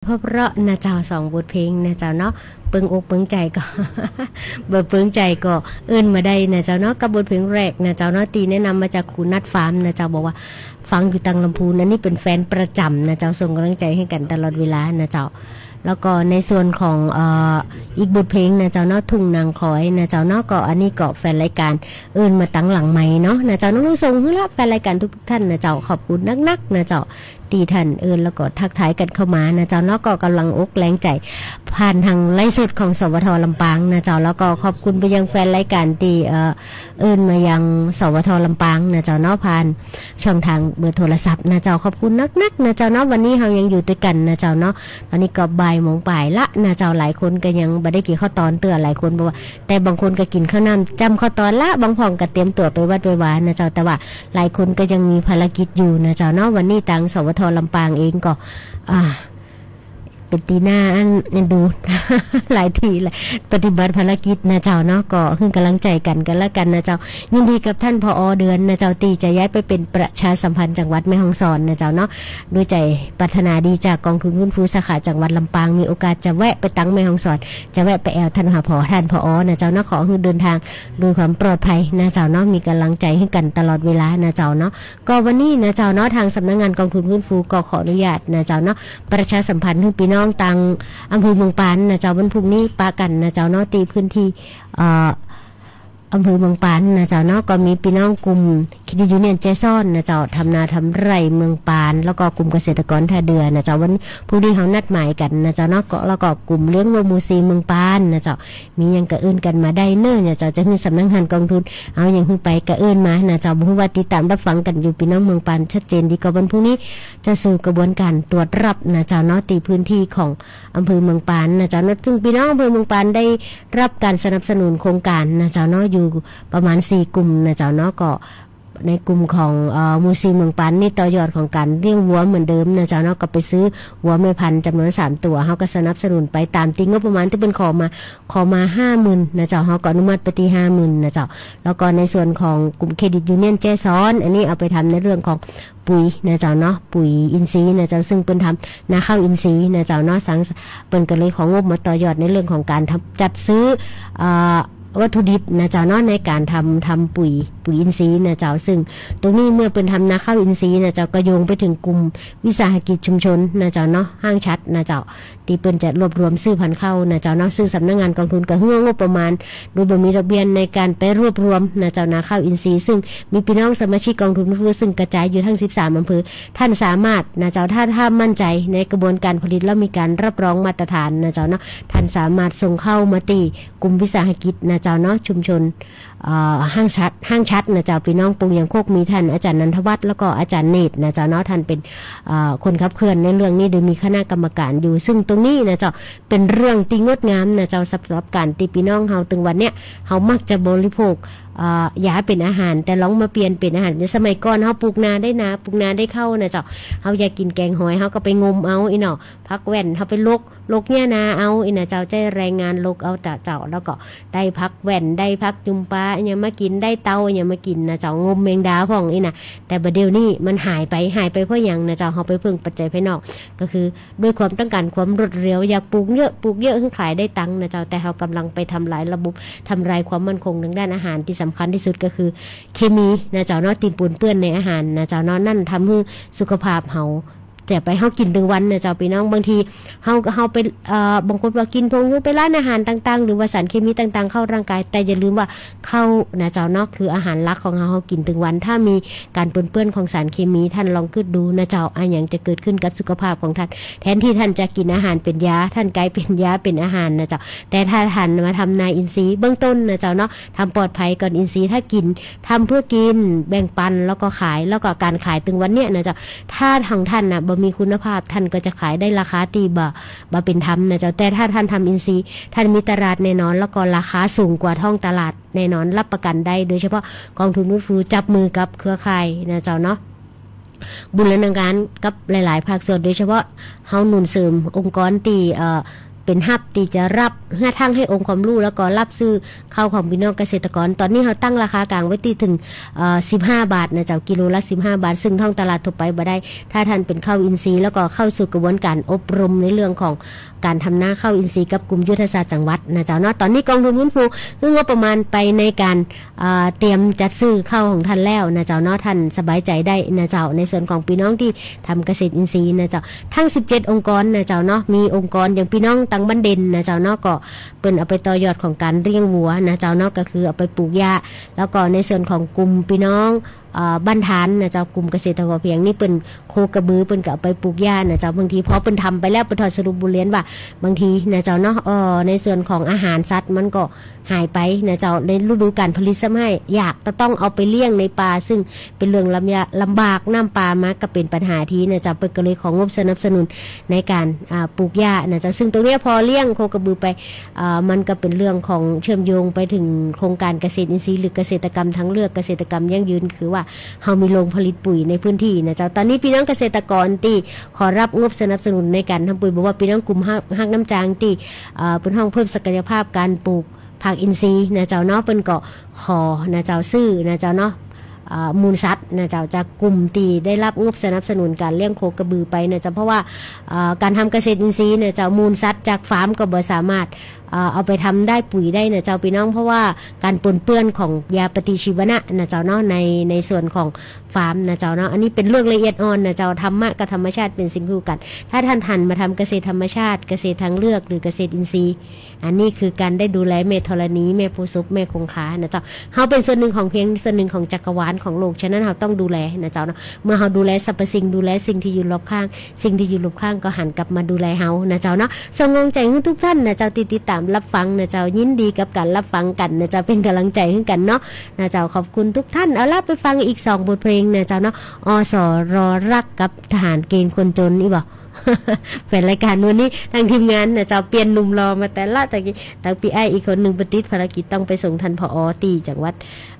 เพราะๆ นะเจ้า สองบทเพลงนะเจ้าเนาะ เปิงอกเปิงใจ๋ก็ บ่เปิงใจ๋ก็เอิ้นมาได้นะเจ้าเนาะ กับบทเพลงแรกนะเจ้าเนาะ ตี้แนะนำมาจากครูนัทฟาร์มนะเจ้า บอกว่าฟังอยู่ตังลำพูน อันนี้เป๋นแฟนประจ๋ำนะเจ้า ส่งก๋ำลังใจ๋หื้อกั๋นตลอดเวลานะเจ้า แล้วก็ในส่วนของ เอ่อ อีกบทเพลงนะเจ้าเนาะ ทุ่งนางคอยนะเจ้าเนาะ ก็อันนี้ก็แฟนรายก๋านเอิ้นมาตังหลังไมค์เนาะนะเจ้าเนาะ ส่งหื้อละแฟนรายก๋านทุกๆ ท่านนะเจ้า ขอบคุณนักๆ นะเจ้า ตี้ท่านเอิ้นแล้วก็ทักทายกั๋นเข้ามานะเจ้าเนาะ ก็ก๋ำลังอกแฮงใจ๋ ผ่านตางไลฟ์สดของ สวท ลำปางนะเจ้า แล้วก็ขอบคุณไปยังแฟนรายก๋านตี้ เอ่อ เอิ้นมายัง สวท ลำปางนะเจ้าเนาะ ผ่านช่องตางเบอร์โทรศัพท์นะเจ้า ขอบคุณนักๆ นะเจ้าเนาะ วันนี้เฮายังอยู่ตวยกั๋นนะเจ้าเนาะ ต๋อนนี้ก็บ่ายโมงป๋ายละนะเจ้า หลายคนก็ยังบ่ได้กิ๋นข้าวต๋อนเตื้อ หลายคนบอกว่า แต่บางคนก็กิ๋นข้าวน้ำจ้ำข้าวต๋อนละ บางพ่องก็เตรียมตั๋วไปวัดไปวานะเจ้า แต่ว่าหลายคนก็ยังมีภารกิจอยู่นะเจ้าเนาะ วันนี้ตาง สวท ลำปางเองก็ อ่า เป๋นตี้น่าอันเอ็นดู หลายตี้แหละ ปฏิบัติภารกิจนะเจ้าเนาะ ก็หื้อก๋ำลังใจ๋กั๋นกั๋นละกั๋นนะเจ้า ยินดีกับต้าน ผอ เดือนนะเจ้า ตี้จะย้ายไปเป๋นประชาสัมพันธ์จังหวัดแม่ฮ่องสอนนะเจ้าเนาะ ด้วยใจ๋ปรารถนาดีจากกองทุนฟื้นฟูสาขาจังหวัดลำปาง มีโอกาสจะแวะไปตังแม่ฮ่องสอน จะแวะไปแอ่วต้าน หา ผอ ต้าน ผอ นะเจ้าเนาะ ขอหื้อเดินทางด้วยความปลอดภัยนะเจ้าเนาะ มีก๋ำลังใจ๋หื้อกั๋นตลอดเวลานะเจ้าเนาะ ก็วันนี้นะเจ้าเนาะ ตางสำนักงานกองทุนฟื้นฟูก็ขออนุญาตนะเจ้าเนาะ ประชาสัมพันธ์หื้อปี้น้องตางอำเภอเมืองปานนะเจ้า วันพุธนี้ปะกั๋นนะเจ้าเนาะ ตี้พื้นตี้ เอ่อ อำเภอเมืองปานนะเจ้าเนาะ ก็มีปี้น้องกลุ่มเครดิตยูเนี่ยนแจ้ซ้อนนะเจ้า ทำนาทำไร่เมืองปาน แล้วก็กลุ่มเกษตรกรท่าเดือนะเจ้า วันพุธนี้เฮานัดหมายกั๋นนะเจ้าเนาะ ก็ แล้วก็กลุ่มเลี้ยงวัวหมู่สี่เมืองปานนะเจ้า มีหยังกะเอิ้นกั๋นมาได้เน่อนะเจ้า จะหื้อสำนักงานกองทุนเอาหยังหื้อไปกะเอิ้นมานะเจ้า บ่ฮู้ว่าติดต๋ามฮับฟังกั๋นอยู่ปี้น้องเมืองปานชัดเจนดี ก็วันพุธนี้จะสู่กระบวนการตรวจฮับนะเจ้าเนาะ ตี้พื้นตี้ของอำเภอเมืองปานนะเจ้าเนาะ ซึ่งปี้น้องอำเภอเมืองปานได้ฮับก๋านสนับสนุนโครงก๋านนะเจ้าเนาะ อยู่ประมาณสี่กลุ่มนะเจ้าเนาะ ก็ในกลุ่มของ เอ่อ หมู่สี่เมืองปานนี่ต่อยอดของก๋านเลี้ยงวัวเหมือนเดิมนะเจ้าเนาะ ก็ไปซื้อวัวแม่พันธุ์จ๋ำนวนสามตั๋ว เฮาก็สนับสนุนไปต๋ามตี้งบประมาณตี้เปิ้นขอมา ขอมาห้าหมื่นนะเจ้า เฮาก็อนุมัติไปตี้ห้าหมื่นนะเจ้า แล้วก็ในส่วนของกลุ่มเครดิตยูเนี่ยนแจ้ซ้อน อันนี้เอาไปทำในเรื่องของปุ๋ยนะเจ้าเนาะ ปุ๋ยอินทรีย์นะเจ้า ซึ่งเปิ้นทำนาข้าวอินทรีย์นะเจ้าเนาะ สัง เปิ้นก็เลยของงบมาต่อยอดในเรื่องของก๋านทำ จัดซื้อ เอ่อ วัตถุดิบนะเจ้าเนาะ ในก๋านทำ ทำปุ๋ย ปุ๋ยอินทรีย์นะเจ้า ซึ่งตรงนี้เมื่อเปิ้นทำนาข้าวอินทรีย์นะเจ้า ก็โยงไปเถิงกลุ่มวิสาหกิจชุมชนนะเจ้าเนาะ ห้างฉัตรนะเจ้า ตี้เปิ้นจะรวบรวมซื้อพันธุ์ข้าวนะเจ้าเนาะ ซึ่งสำนักงานกองทุนก็หื้องบประมาณโดยบ่มีดอกเบี้ยในก๋านไปรวบรวมนะเจ้า นาข้าวอินทรีย์ ซึ่งมีปี้น้องสมาชิกกองทุนฟื้นฟู ซึ่งกระจายอยู่ตึงสิบสามอำเภอ ต้านสามารถนะเจ้า ถ้า ถ้ามั่นใจ๋ในกระบวนการผลิตแล้วมีก๋านฮับรองมาตรฐานนะเจ้าเนาะ ต้านสามารถส่งข้าวมาตี้กลุ่มวิสาหกิจนะเจ้าเนาะ ชุมชน เอ่อ ห้างฉัตร ห้างฉัตรนะเจ้า ปี้น้องปงยางคก มีต้านอาจ๋ารย์นันทวัฒน์ แล้วก็อาจ๋ารย์เนตรนะเจ้าเนาะ ต้านเป๋น เอ่อ คนขับเคลื่อนในเรื่องนี้ โดยมีคณะกรรมการอยู่ ซึ่งตรงนี้นะเจ้า เป๋นเรื่องตี้งดงามนะเจ้า สำหรับก๋านตี้ปี้น้องเฮาตึงวันเนี้ย เฮามักจะบริโภค เอ่อ ยาเป๋นอาหาร แต่ลองมาเปลี่ยนเป๋นอาหาร สมัยก่อนเฮาปลูกนาได้นา ปลูกนาได้ข้าวนะเจ้า เฮาอยากกิ๋นแกงหอย เฮาก็ไปงมเอาอี้เนาะ ผักแว่น เฮาไปหลก หลกเยียะนาเอาอี้นะเจ้า ใจ๊แรงงานหลกเอาเจ้า แล้วก็ได้ผักแว่น ได้ผักจุ่มปลาอะหยังมากิ๋น ได้เต่าอะหยังมากิ๋นนะเจ้า งมแมงดาพ่องอี้นะ แต่บ่าเดี่ยวนี้มันหายไป หายไปเพราะหยังนะเจ้า เฮาไปเพิ่งปัจจัยภายนอก ก็คือด้วยความต้องก๋านความรวดเร็ว อยากปลูกเยอะ ปลูกเยอะหื้อขายได้ตังค์นะเจ้า แต่เฮาก่ำลังไปทำลายระบบ ทำลายความมั่นคงตางด้านอาหาร ตี้สำคัญตี้สุดก็คือเคมีนะเจ้าเนาะ ตี้ปนเปื้อนในอาหารนะเจ้าเนาะ นั่นทำหื้อสุขภาพเฮา แต่ไปเฮากิ๋นตึงวันนะเจ้าปี้น้อง บางทีเฮา เฮาไป เอ่อ บางคนว่ากิ๋นผงชูรสไปร้านอาหารต่างๆ หรือว่าสารเคมีต่างๆ เข้าร่างกาย แต่อย่าลืมว่าข้าวนะเจ้าเนาะ คืออาหารหลักของเฮา เฮากิ๋นตึงวัน ถ้ามีก๋านปนเปื้อนของสารเคมี ต้านลองกึ๊ดดูนะเจ้า อะหยังจะเกิดขึ้นกับสุขภาพของต้าน แทนตี้ต้านจะกิ๋นอาหารเป๋นยา ต้านก๋ายเป๋นยาเป๋นอาหารนะเจ้า แต่ถ้าต้านมาทำนาอินทรีย์เบื้องต้นนะเจ้าเนาะ ทำปลอดภัยก่อนอินทรีย์ ถ้ากิ๋น ทำเพื่อกิ๋น แบ่งปัน แล้วก็ขาย แล้วก็ก๋านขายตึงวันเนี้ยนะเจ้า ถ้าของต้านน่ะบ่มีคุณภาพ ต้านก็จะขายได้ราคาตี้บ่ บ่เป๋นธรรมนะเจ้า แต่ถ้าต้านทำอินทรีย์ ต้านมีตลาดแน่นอน แล้วก็ราคาสูงกว่าท้องตลาดแน่นอน ฮับประกั๋นได้ โดยเฉพาะกองทุนฟื้นฟูจับมือกับเครือข่ายนะเจ้าเนาะ บูรณาการกับหลายๆ ภาคส่วน โดยเฉพาะเฮาหนุนเสริมองค์กรตี้ เอ่อ เป๋นฮับตี้จะฮับ เฮือทั้งหื้อองค์ความรู้ แล้วก็ฮับซื้อข้าวของปี้น้องเกษตรกร ต๋อนนี้เฮาตั้งราคากลางไว้ตี้เถิง เอ่อ สิบห้าบาทนะเจ้า กิโลละสิบห้าบาท ซึ่งท้องตลาดทั่วไปบ่ได้ ถ้าต้านเป๋นข้าวอินทรีย์ แล้วก็เข้าสู่กระบวนการอบรมในเรื่องของก๋านทำนาข้าวอินทรีย์กับกลุ่มยุทธศาสตร์จังหวัดนะเจ้าเนาะ ต๋อนนี้กองทุนฟื้นฟูหื้องบประมาณไปในก๋าน เอ่อ เตรียมจัดซื้อข้าวของต้านแล้วนะเจ้าเนาะ ต้านสบายใจ๋ได้นะเจ้า ในส่วนของปี้น้องตี้ทำเกษตรอินทรีย์นะเจ้า ตึงสิบเจ็ดองค์กรนะเจ้าเนาะ มีองค์กรอย่างปี้น้องตางบ้านเด่นนะเจ้าเนาะ ก็เปิ้นเอาไปต่อยอดของก๋านเลี้ยงวัวนะเจ้าเนาะ ก็คือเอาไปปลูกหญ้า แล้วก็ในส่วนของกลุ่มปี้น้อง เอ่อ บ้านทานนะเจ้า กลุ่มเกษตรพอเพียงนี่เปิ้นโคกระบือ เปิ้นก็เอาไปปลูกหญ้านะเจ้า บางทีพอเปิ้นทำไปแล้ว เปิ้นถอดสรุปบทเรียนว่า บางทีนะเจ้าเนาะ เอ่อ ในส่วนของอาหารสัตว์มันก็ หายไปนะเจ้า ในฤดูก๋านผลิตซ้ำหื้อ อยากจะต้องเอาไปเลี้ยงในป่า ซึ่งเป๋นเรื่องลำยะ ลำบาก น้ำป่ามาก็เป๋นปัญหาตี้นะเจ้า เปิ้นก็เลยของงบสนับสนุนในก๋าน อ่า ปลูกหญ้านะเจ้า ซึ่งตรงเนี้ยพอเลี้ยงโคกระบือไป อ่า มันก็เป๋นเรื่องของเชื่อมโยงไปเถิงโครงก๋านเกษตรอินทรีย์ หรือเกษตรกรรมทางเลือก เกษตรกรรมยั่งยืน คือว่า เฮามีโรงผลิตปุ๋ยในพื้นที่นะเจ้า ต๋อนนี้ปี้น้องเกษตรกรตี้ขอฮับงบสนับสนุนในก๋านทำปุ๋ย บ่ว่าปี้น้องกลุ่มฮัก ฮักน้ำจางตี้ เอ่อ เปิ้นฮ้องเพิ่มศักยภาพก๋านปลูกผักอินทรีย์นะเจ้าเนาะ เปิ้นก็ขอนะเจ้า ซื้อนะเจ้าเนาะ เอ่อ มูลสัตว์นะเจ้า จากกลุ่มตี้ได้ฮับงบสนับสนุนก๋านเลี้ยงโคกระบือไปนะเจ้า เพราะว่า เอ่อ ก๋านทำเกษตรอินทรีย์นะเจ้า มูลสัตว์จากฟาร์มก็บ่สามารถ เอ่อ เอาไปทำได้ปุ๋ยได้นะเจ้าปี้น้อง เพราะว่าก๋านปนเปื้อนของยาปฏิชีวนะนะเจ้าเนาะ ใน ในส่วนของฟาร์มนะเจ้าเนาะ อันนี้เป๋นเรื่องละเอียดอ่อนนะเจ้า ธรรมะกับธรรมชาติเป๋นสิ่งคู่กั๋น ถ้าต้านหันมาทำเกษตรธรรมชาติ เกษตรทางเลือก หรือเกษตรอินทรีย์ อันนี้คือก๋านได้ดูแลแม่ธรณี แม่โพธิ์ศพ แม่คงคานะเจ้า เฮาเป๋นส่วนหนึ่งของเพียงส่วนหนึ่งของจักรวาลของโลก ฉะนั้นเฮาต้องดูแลนะเจ้าเนาะ เมื่อเฮาดูแลสรรพสิ่ง ดูแลสิ่งตี้อยู่รอบข้าง สิ่งตี้อยู่รอบข้างก็หันกลับมาดูแลเฮานะเจ้าเนาะ ส่งกำลังใจ๋หื้อกู้ต้านนะเจ้าตี้ติดต๋ามฮับฟังนะเจ้า ยินดีกับก๋านฮับฟังกั๋นนะเจ้า เป๋นก๋ำลังใจ๋หื้อกั๋นเนาะนะเจ้า ขอบคุณกู้ต้าน เอาละไปฟังอีกสองบทเพลงนะเจ้าเนาะ อ.ส.ร. ฮักกับทหารเกณฑ์คนจน อี้บ่ แฟนรายก๋านวันนี้ ตางทีมงานนะเจ้า เปลี่ยนหนุ่มหล่อมาแต่ละตะกี้ ตางปี้อ้ายอีกคนนึ่งไปติดภารกิจต้องไปส่งต้าน ผอ. ตี้จังหวัด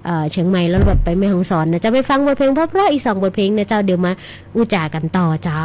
เอ่อ เชียงใหม่ แล้วรถไปแม่ฮ่องสอนนะเจ้า ไปฟังบทเพลงเพราะๆ อีกสองบทเพลงนะเจ้า เดี๋ยวมาอู้จ๋ากั๋นต่อเจ้า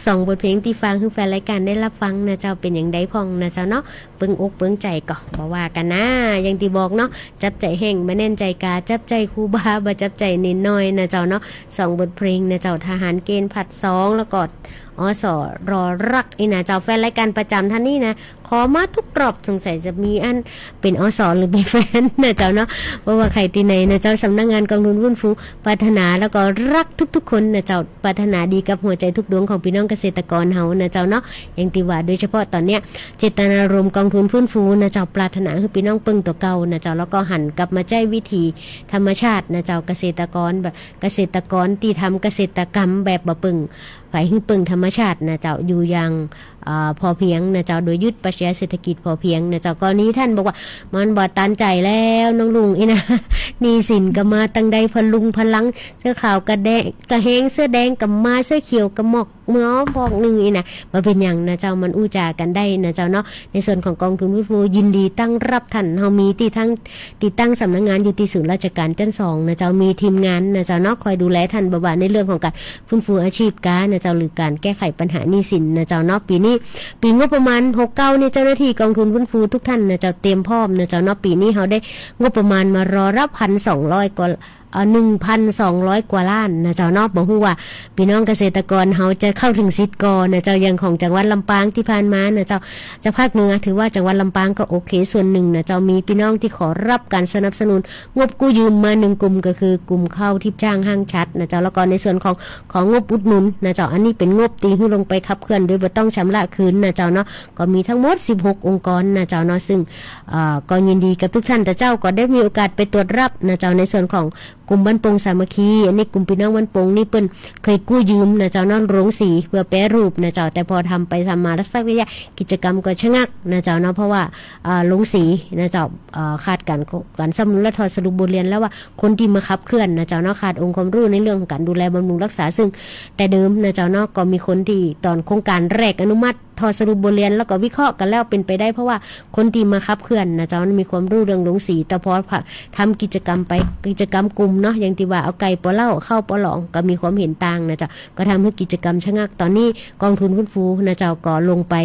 สองบทเพลงตี้ฝากหื้อแฟนรายก๋านได้ฮับฟังนะเจ้า เป๋นอย่างใดพ่องนะเจ้าเนาะ เปิงอกเปิงใจ๋ก็บ่ว่ากั๋นนา อย่างตี้บอกเนาะ จับใจ๋แห้งบ่แน่นใจ๋กา จับใจ๋ครูบาบ่จับใจ๋เณรน้อยนะเจ้าเนาะ สองบทเพลงนะเจ้า ทหารเกณฑ์ผลัดสอง แล้วก็ อส.รอรัก อี้นะเจ้า แฟนรายก๋านประจ๋ำท่านนี้นะ ขอมาทุกรอบ สงสัยจะมีอันเป๋น อส.หรือเป๋นแฟนนะเจ้าเนาะ บ่ว่าใผตี้ไหนนะเจ้า สำนักงานก๋องทุนฟื้นฟู ปรารถนาแล้วก็ฮักทุกๆ คนนะเจ้า ปรารถนาดีกับหัวใจ๋ทุกดวงของปี้น้องเกษตรกรเฮานะเจ้าเนาะ อย่างตี้ว่า โดยเฉพาะต๋อนเนี้ย เจตนารมณ์ก๋องทุนฟื้นฟูนะเจ้า ปรารถนาหื้อปี้น้องเปิงตั๋วเก่านะเจ้า แล้วก็หันกลับมาใจ๊วิถีธรรมชาตินะเจ้า เกษตรกรแบบ เกษตรกรตี้ทำเกษตรกรรมแบบบ่เปิง ใผหื้อเปิงธรรมชาตินะเจ้า อยู่อย่าง อ่า พอเพียงนะเจ้า โดยยึดปรัชญาเศรษฐกิจพอเพียงนะเจ้า กรณีท่านบอกว่า มันบ่ตันใจ๋แล้วน้องลุง อี้นะ หนี้สินก็มาตังใดพะลุงพะลัง เสื้อขาวก็แดง ก็แฮง เสื้อแดงก็มา เสื้อเขียวก็หมอก เมื่อพอกนึ่ง อี้นะ บ่เป๋นหยังนะเจ้า มันอู้จ๋ากั๋นได้นะเจ้าเนาะ ในส่วนของก๋องทุนฟื้นฟูยินดีต้อนฮับท่าน เฮามีตี้ตั้ง ตี้ตั้งสำนักงานอยู่ตี้ศูนย์ราชก๋านจั๊นสองนะเจ้า มีทีมงานนะเจ้าเนาะ คอยดูแลท่าน บ่ว่าในเรื่องของก๋าน ฟื้นฟูอาชีพกานะเจ้า หรือก๋านแก้ไขปัญหาหนี้สินนะเจ้าเนาะ ปี๋นี้ ปี๋งบประมาณหกเก้านี่ เจ้าหน้าตี้ก๋องทุนฟื้นฟูทุกท่านนะเจ้า เตรียมพร้อมนะเจ้าเนาะ ปี๋นี้เฮาได้งบประมาณมารอฮับ พันสองร้อย กว่า เอ่อ หนึ่งพันสองร้อย กว่าล้านนะเจ้าเนาะ บ่ฮู้ว่าปี้น้องเกษตรกรเฮาจะเข้าเถิงสิทธิ์ก่อนะเจ้า อย่างของจังหวัดลำปางตี้ผ่านมานะเจ้า จากภาคเหนือ ถือว่าจังหวัดลำปางก็โอเคส่วนนึ่งนะเจ้า มีปี้น้องตี้ขอฮับก๋านสนับสนุน งบกู้ยืมมานึ่งกลุ่ม ก็คือกลุ่มข้าวทิพย์จ้างห้างฉัตรนะเจ้า แล้วก็ในส่วนของ ของงบอุดหนุนนะเจ้า อันนี้เป๋นงบตี้หื้อลงไปขับเคลื่อนโดยบ่ต้องชำระคืนนะเจ้าเนาะ ก็มีตังหมดสิบหกองค์กรนะเจ้าเนาะ ซึ่ง เอ่อ ก็ยินดีกับทุกท่าน แต่เจ้าก็ได้มีโอกาสไปตรวจฮับนะเจ้า ในส่วนของกลุ่มบ้านโป่งสามัคคี อันนี้กลุ่มปี้น้องบ้านโป่งนี่เปิ้นเคยกู้ยืมนะเจ้าเนาะ โรงสีเพื่อแปรรูปนะเจ้า แต่พอทำไปทำมาสักระยะ กิจกรรมก็ชะงักนะเจ้าเนาะ เพราะว่า เอ่อ โรงสีนะเจ้า เอ่อ ขาดก๋าน ก๋านซ่อมบำรุงและถอดสรุปบทเรียนแล้วว่า คนตี้มาขับเคลื่อนนะเจ้าเนาะ ขาดองค์ความรู้ในเรื่องของก๋านดูแลบำรุงรักษา ซึ่งแต่เดิมนะเจ้าเนาะ ก็มีคนตี้ต๋อนโครงก๋านแรกอนุมัติ ถอดสรุปบทเรียนแล้วก็วิเคราะห์กั๋นแล้วเป๋นไปได้ เพราะว่าคนตี้มาขับเคลื่อนนะเจ้า มันมีความรู้เรื่องโรงสี แต่พอทำกิจกรรมไป กิจกรรมกลุ่มเนาะ อย่างตี้ว่าเอาไก่ปอเล่า ข้าวปอหลอง ก็มีความเห็นต่างนะเจ้า ก็ทำหื้อกิจกรรมชะงัก ต๋อนนี้กองทุนฟื้นฟูนะเจ้า ก็ลงไป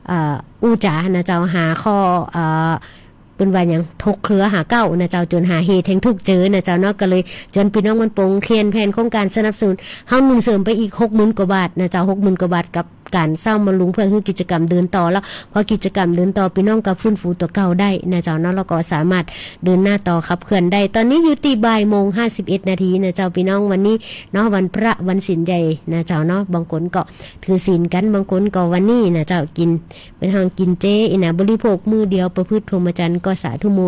เอ่อ อู้จ๋านะเจ้า หาข้อ เอ่อ เปิ้นว่าหยัง ถกเถื้อหาเก๊านะเจ้า จ๋นหาเหตุแห่งทุกข์เจอนะเจ้าเนาะ ก็เลยจวนปี้น้องบ้านโป่งเขียนแผนโครงก๋านสนับสนุน เฮาหนุนเสริมไปอีกหกหมื่นกว่าบาทนะเจ้า หกหมื่นกว่าบาทกับก๋านซ่อมบำรุงเพื่อหื้อกิจกรรมเดินต่อ แล้วพอกิจกรรมเดินต่อ ปี้น้องก็ฟื้นฟูตั๋วเก่าได้นะเจ้าเนาะ แล้วก็สามารถเดินหน้าต่อขับเคลื่อนได้ ต๋อนนี้อยู่ตี้บ่ายโมงห้าสิบเอ็ดนาทีนะเจ้า ปี้น้อง วันนี้เนาะ วันพระ วันศีลใหญ่นะเจ้าเนาะ บางคนก็ถือศีลกั๋น บางคนก็วันนี้นะเจ้า กิน เปิ้นฮ้องกินเจ อี้นะ บริโภคมื้อเดียว ประพฤติพรหมจรรย์ ก็สาธุโม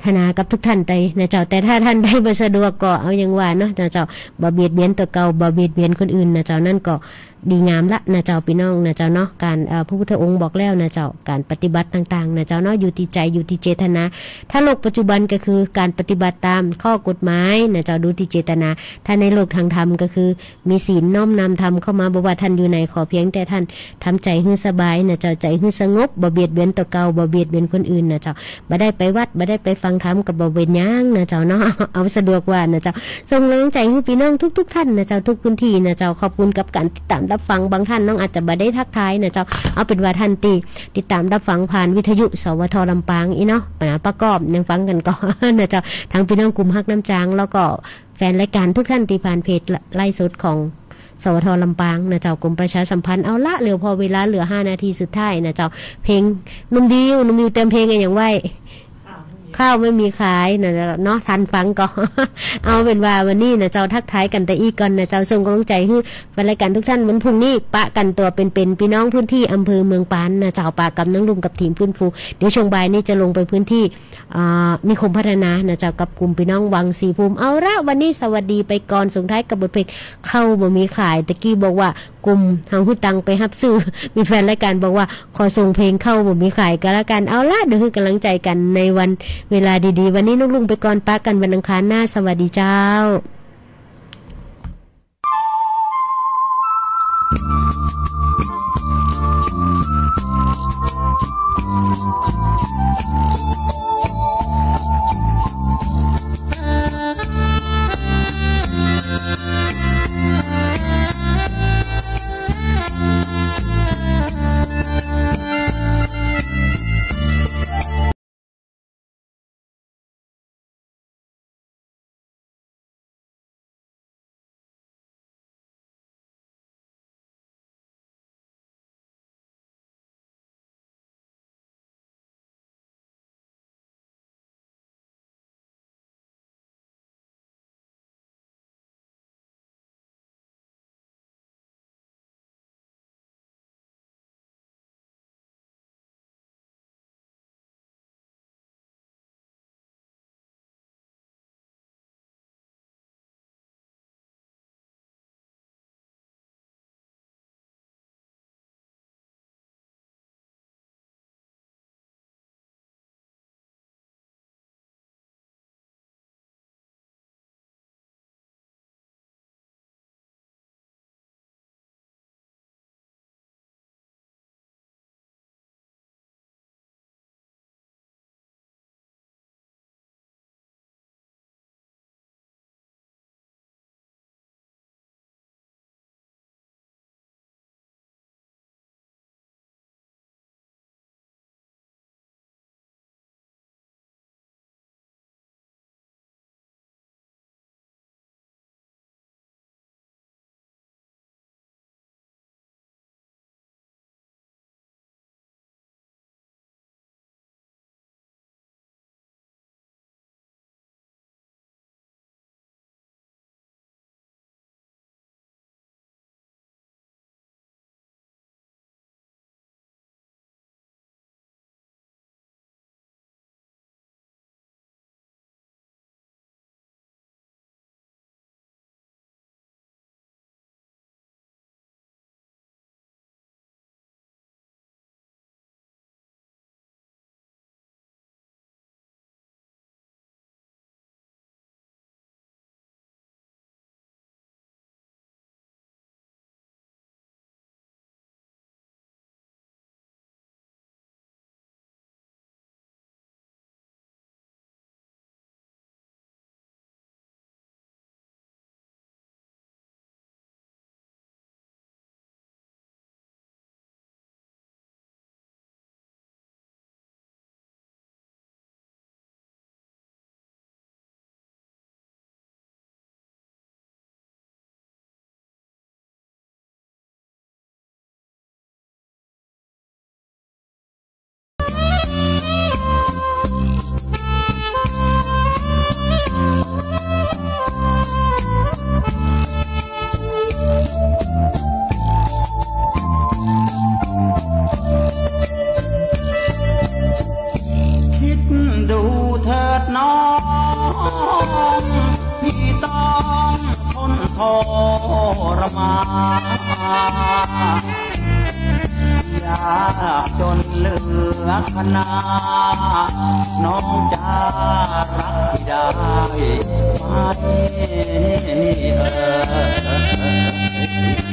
ทนากับทุกท่านไปนะเจ้า แต่ถ้าท่านใดบ่สะดวกก็เอาอย่างว่าเนาะนะเจ้า บ่เบียดเบียนตั๋วเก่า บ่เบียดเบียนคนอื่นนะเจ้า นั่นก็ดีงามละนะเจ้า ปี้น้องนะเจ้าเนาะ ก๋าน เอ่อ พระพุทธองค์บอกแล้วนะเจ้า ก๋านปฏิบัติต่างๆ นะเจ้าเนาะ อยู่ตี้ใจ๋ อยู่ตี้เจตนา ถ้าโลกปัจจุบันก็คือก๋านปฏิบัติต๋ามข้อกฎหมายนะเจ้า ดูตี้เจตนา ถ้าในโลกทางธรรมก็คือ มีศีลน้อมนำธรรมเข้ามา บ่ว่าท่านอยู่ไหน ขอเพียงแต่ท่านทำใจ๋หื้อสบายนะเจ้า ใจ๋หื้อสงบ บ่เบียดเบียนตั๋วเก่า บ่เบียดเบียนคนอื่นนะเจ้า บ่ได้ไปวัด บ่ได้ไปฟังธรรม ก็บ่เป๋นหยังนะเจ้าเนาะ เอาสะดวกว่านะเจ้า ส่งแรงใจ๋หื้อปี้น้องทุกๆ ท่านนะเจ้า ทุกพื้นที่นะเจ้า ขอบคุณกับก๋านติดต๋ามฮับฟัง บางท่านน้องอาจจะบ่ได้ทักทายนะเจ้า เอาเป๋นว่าท่านตี้ติดต๋ามฮับฟังผ่านวิทยุ สวท ลำปางอี้เนาะ นะ ประกอบยังฟังกั๋นก่อนะเจ้า ตังปี้น้องกลุ่มฮักน้ำจาง แล้วก็ แฟนรายก๋านทุกท่านตี้ผ่านเพจไลฟ์สดของ สวท ลำปางนะเจ้า กรมประชาสัมพันธ์ เอาละ เหลือพอเวลา เหลือห้านาทีสุดท้ายนะเจ้า เพลงหนุ่มดิว หนุ่มดิวเตรียมเพลงอะหยังไว้ ข้าวไม่มีขายนะเนาะ ท่านฟังก่อ เอาเป๋นว่าวันนี้นะเจ้า ทักทายกั๋นแต่อี้ก่อนนะเจ้า ส่งก๋ำลังใจ๋หื้อแฟนรายก๋านทุกท่าน วันพรุ่งนี้ปะกั๋นตั๋วเป๋นๆ ปี้น้องพื้นที่อำเภอเมืองปานนะเจ้า ปะกับน้องลุงกับทีมฟื้นฟู เดี๋ยวช่วงบ่ายนี้จะลงไปพื้นที่ อ่า นิคมพัฒนานะเจ้า กับกลุ่มปี้น้องวังสีภูมิ เอาละ วันนี้สวัสดีไปก่อน ส่งท้ายกับบทเพลงข้าวบ่มีขาย ตะกี้บอกว่ากลุ่มเฮาหื้อตังค์ไปฮับซื้อ มีแฟนรายก๋านบอกว่าขอส่งเพลงข้าวบ่มีขายก็แล้วกั๋น เอาละ เดี๋ยวหื้อกำลังใจ๋กั๋นในวันเวลาดีๆ วันนี้น้องลุงไปก่อน ปะกั๋นวันอังคารหน้า สวัสดีเจ้า ยากจ๋นเหลือขนา น้องจ๋ารักพี่ได้ไหม เออ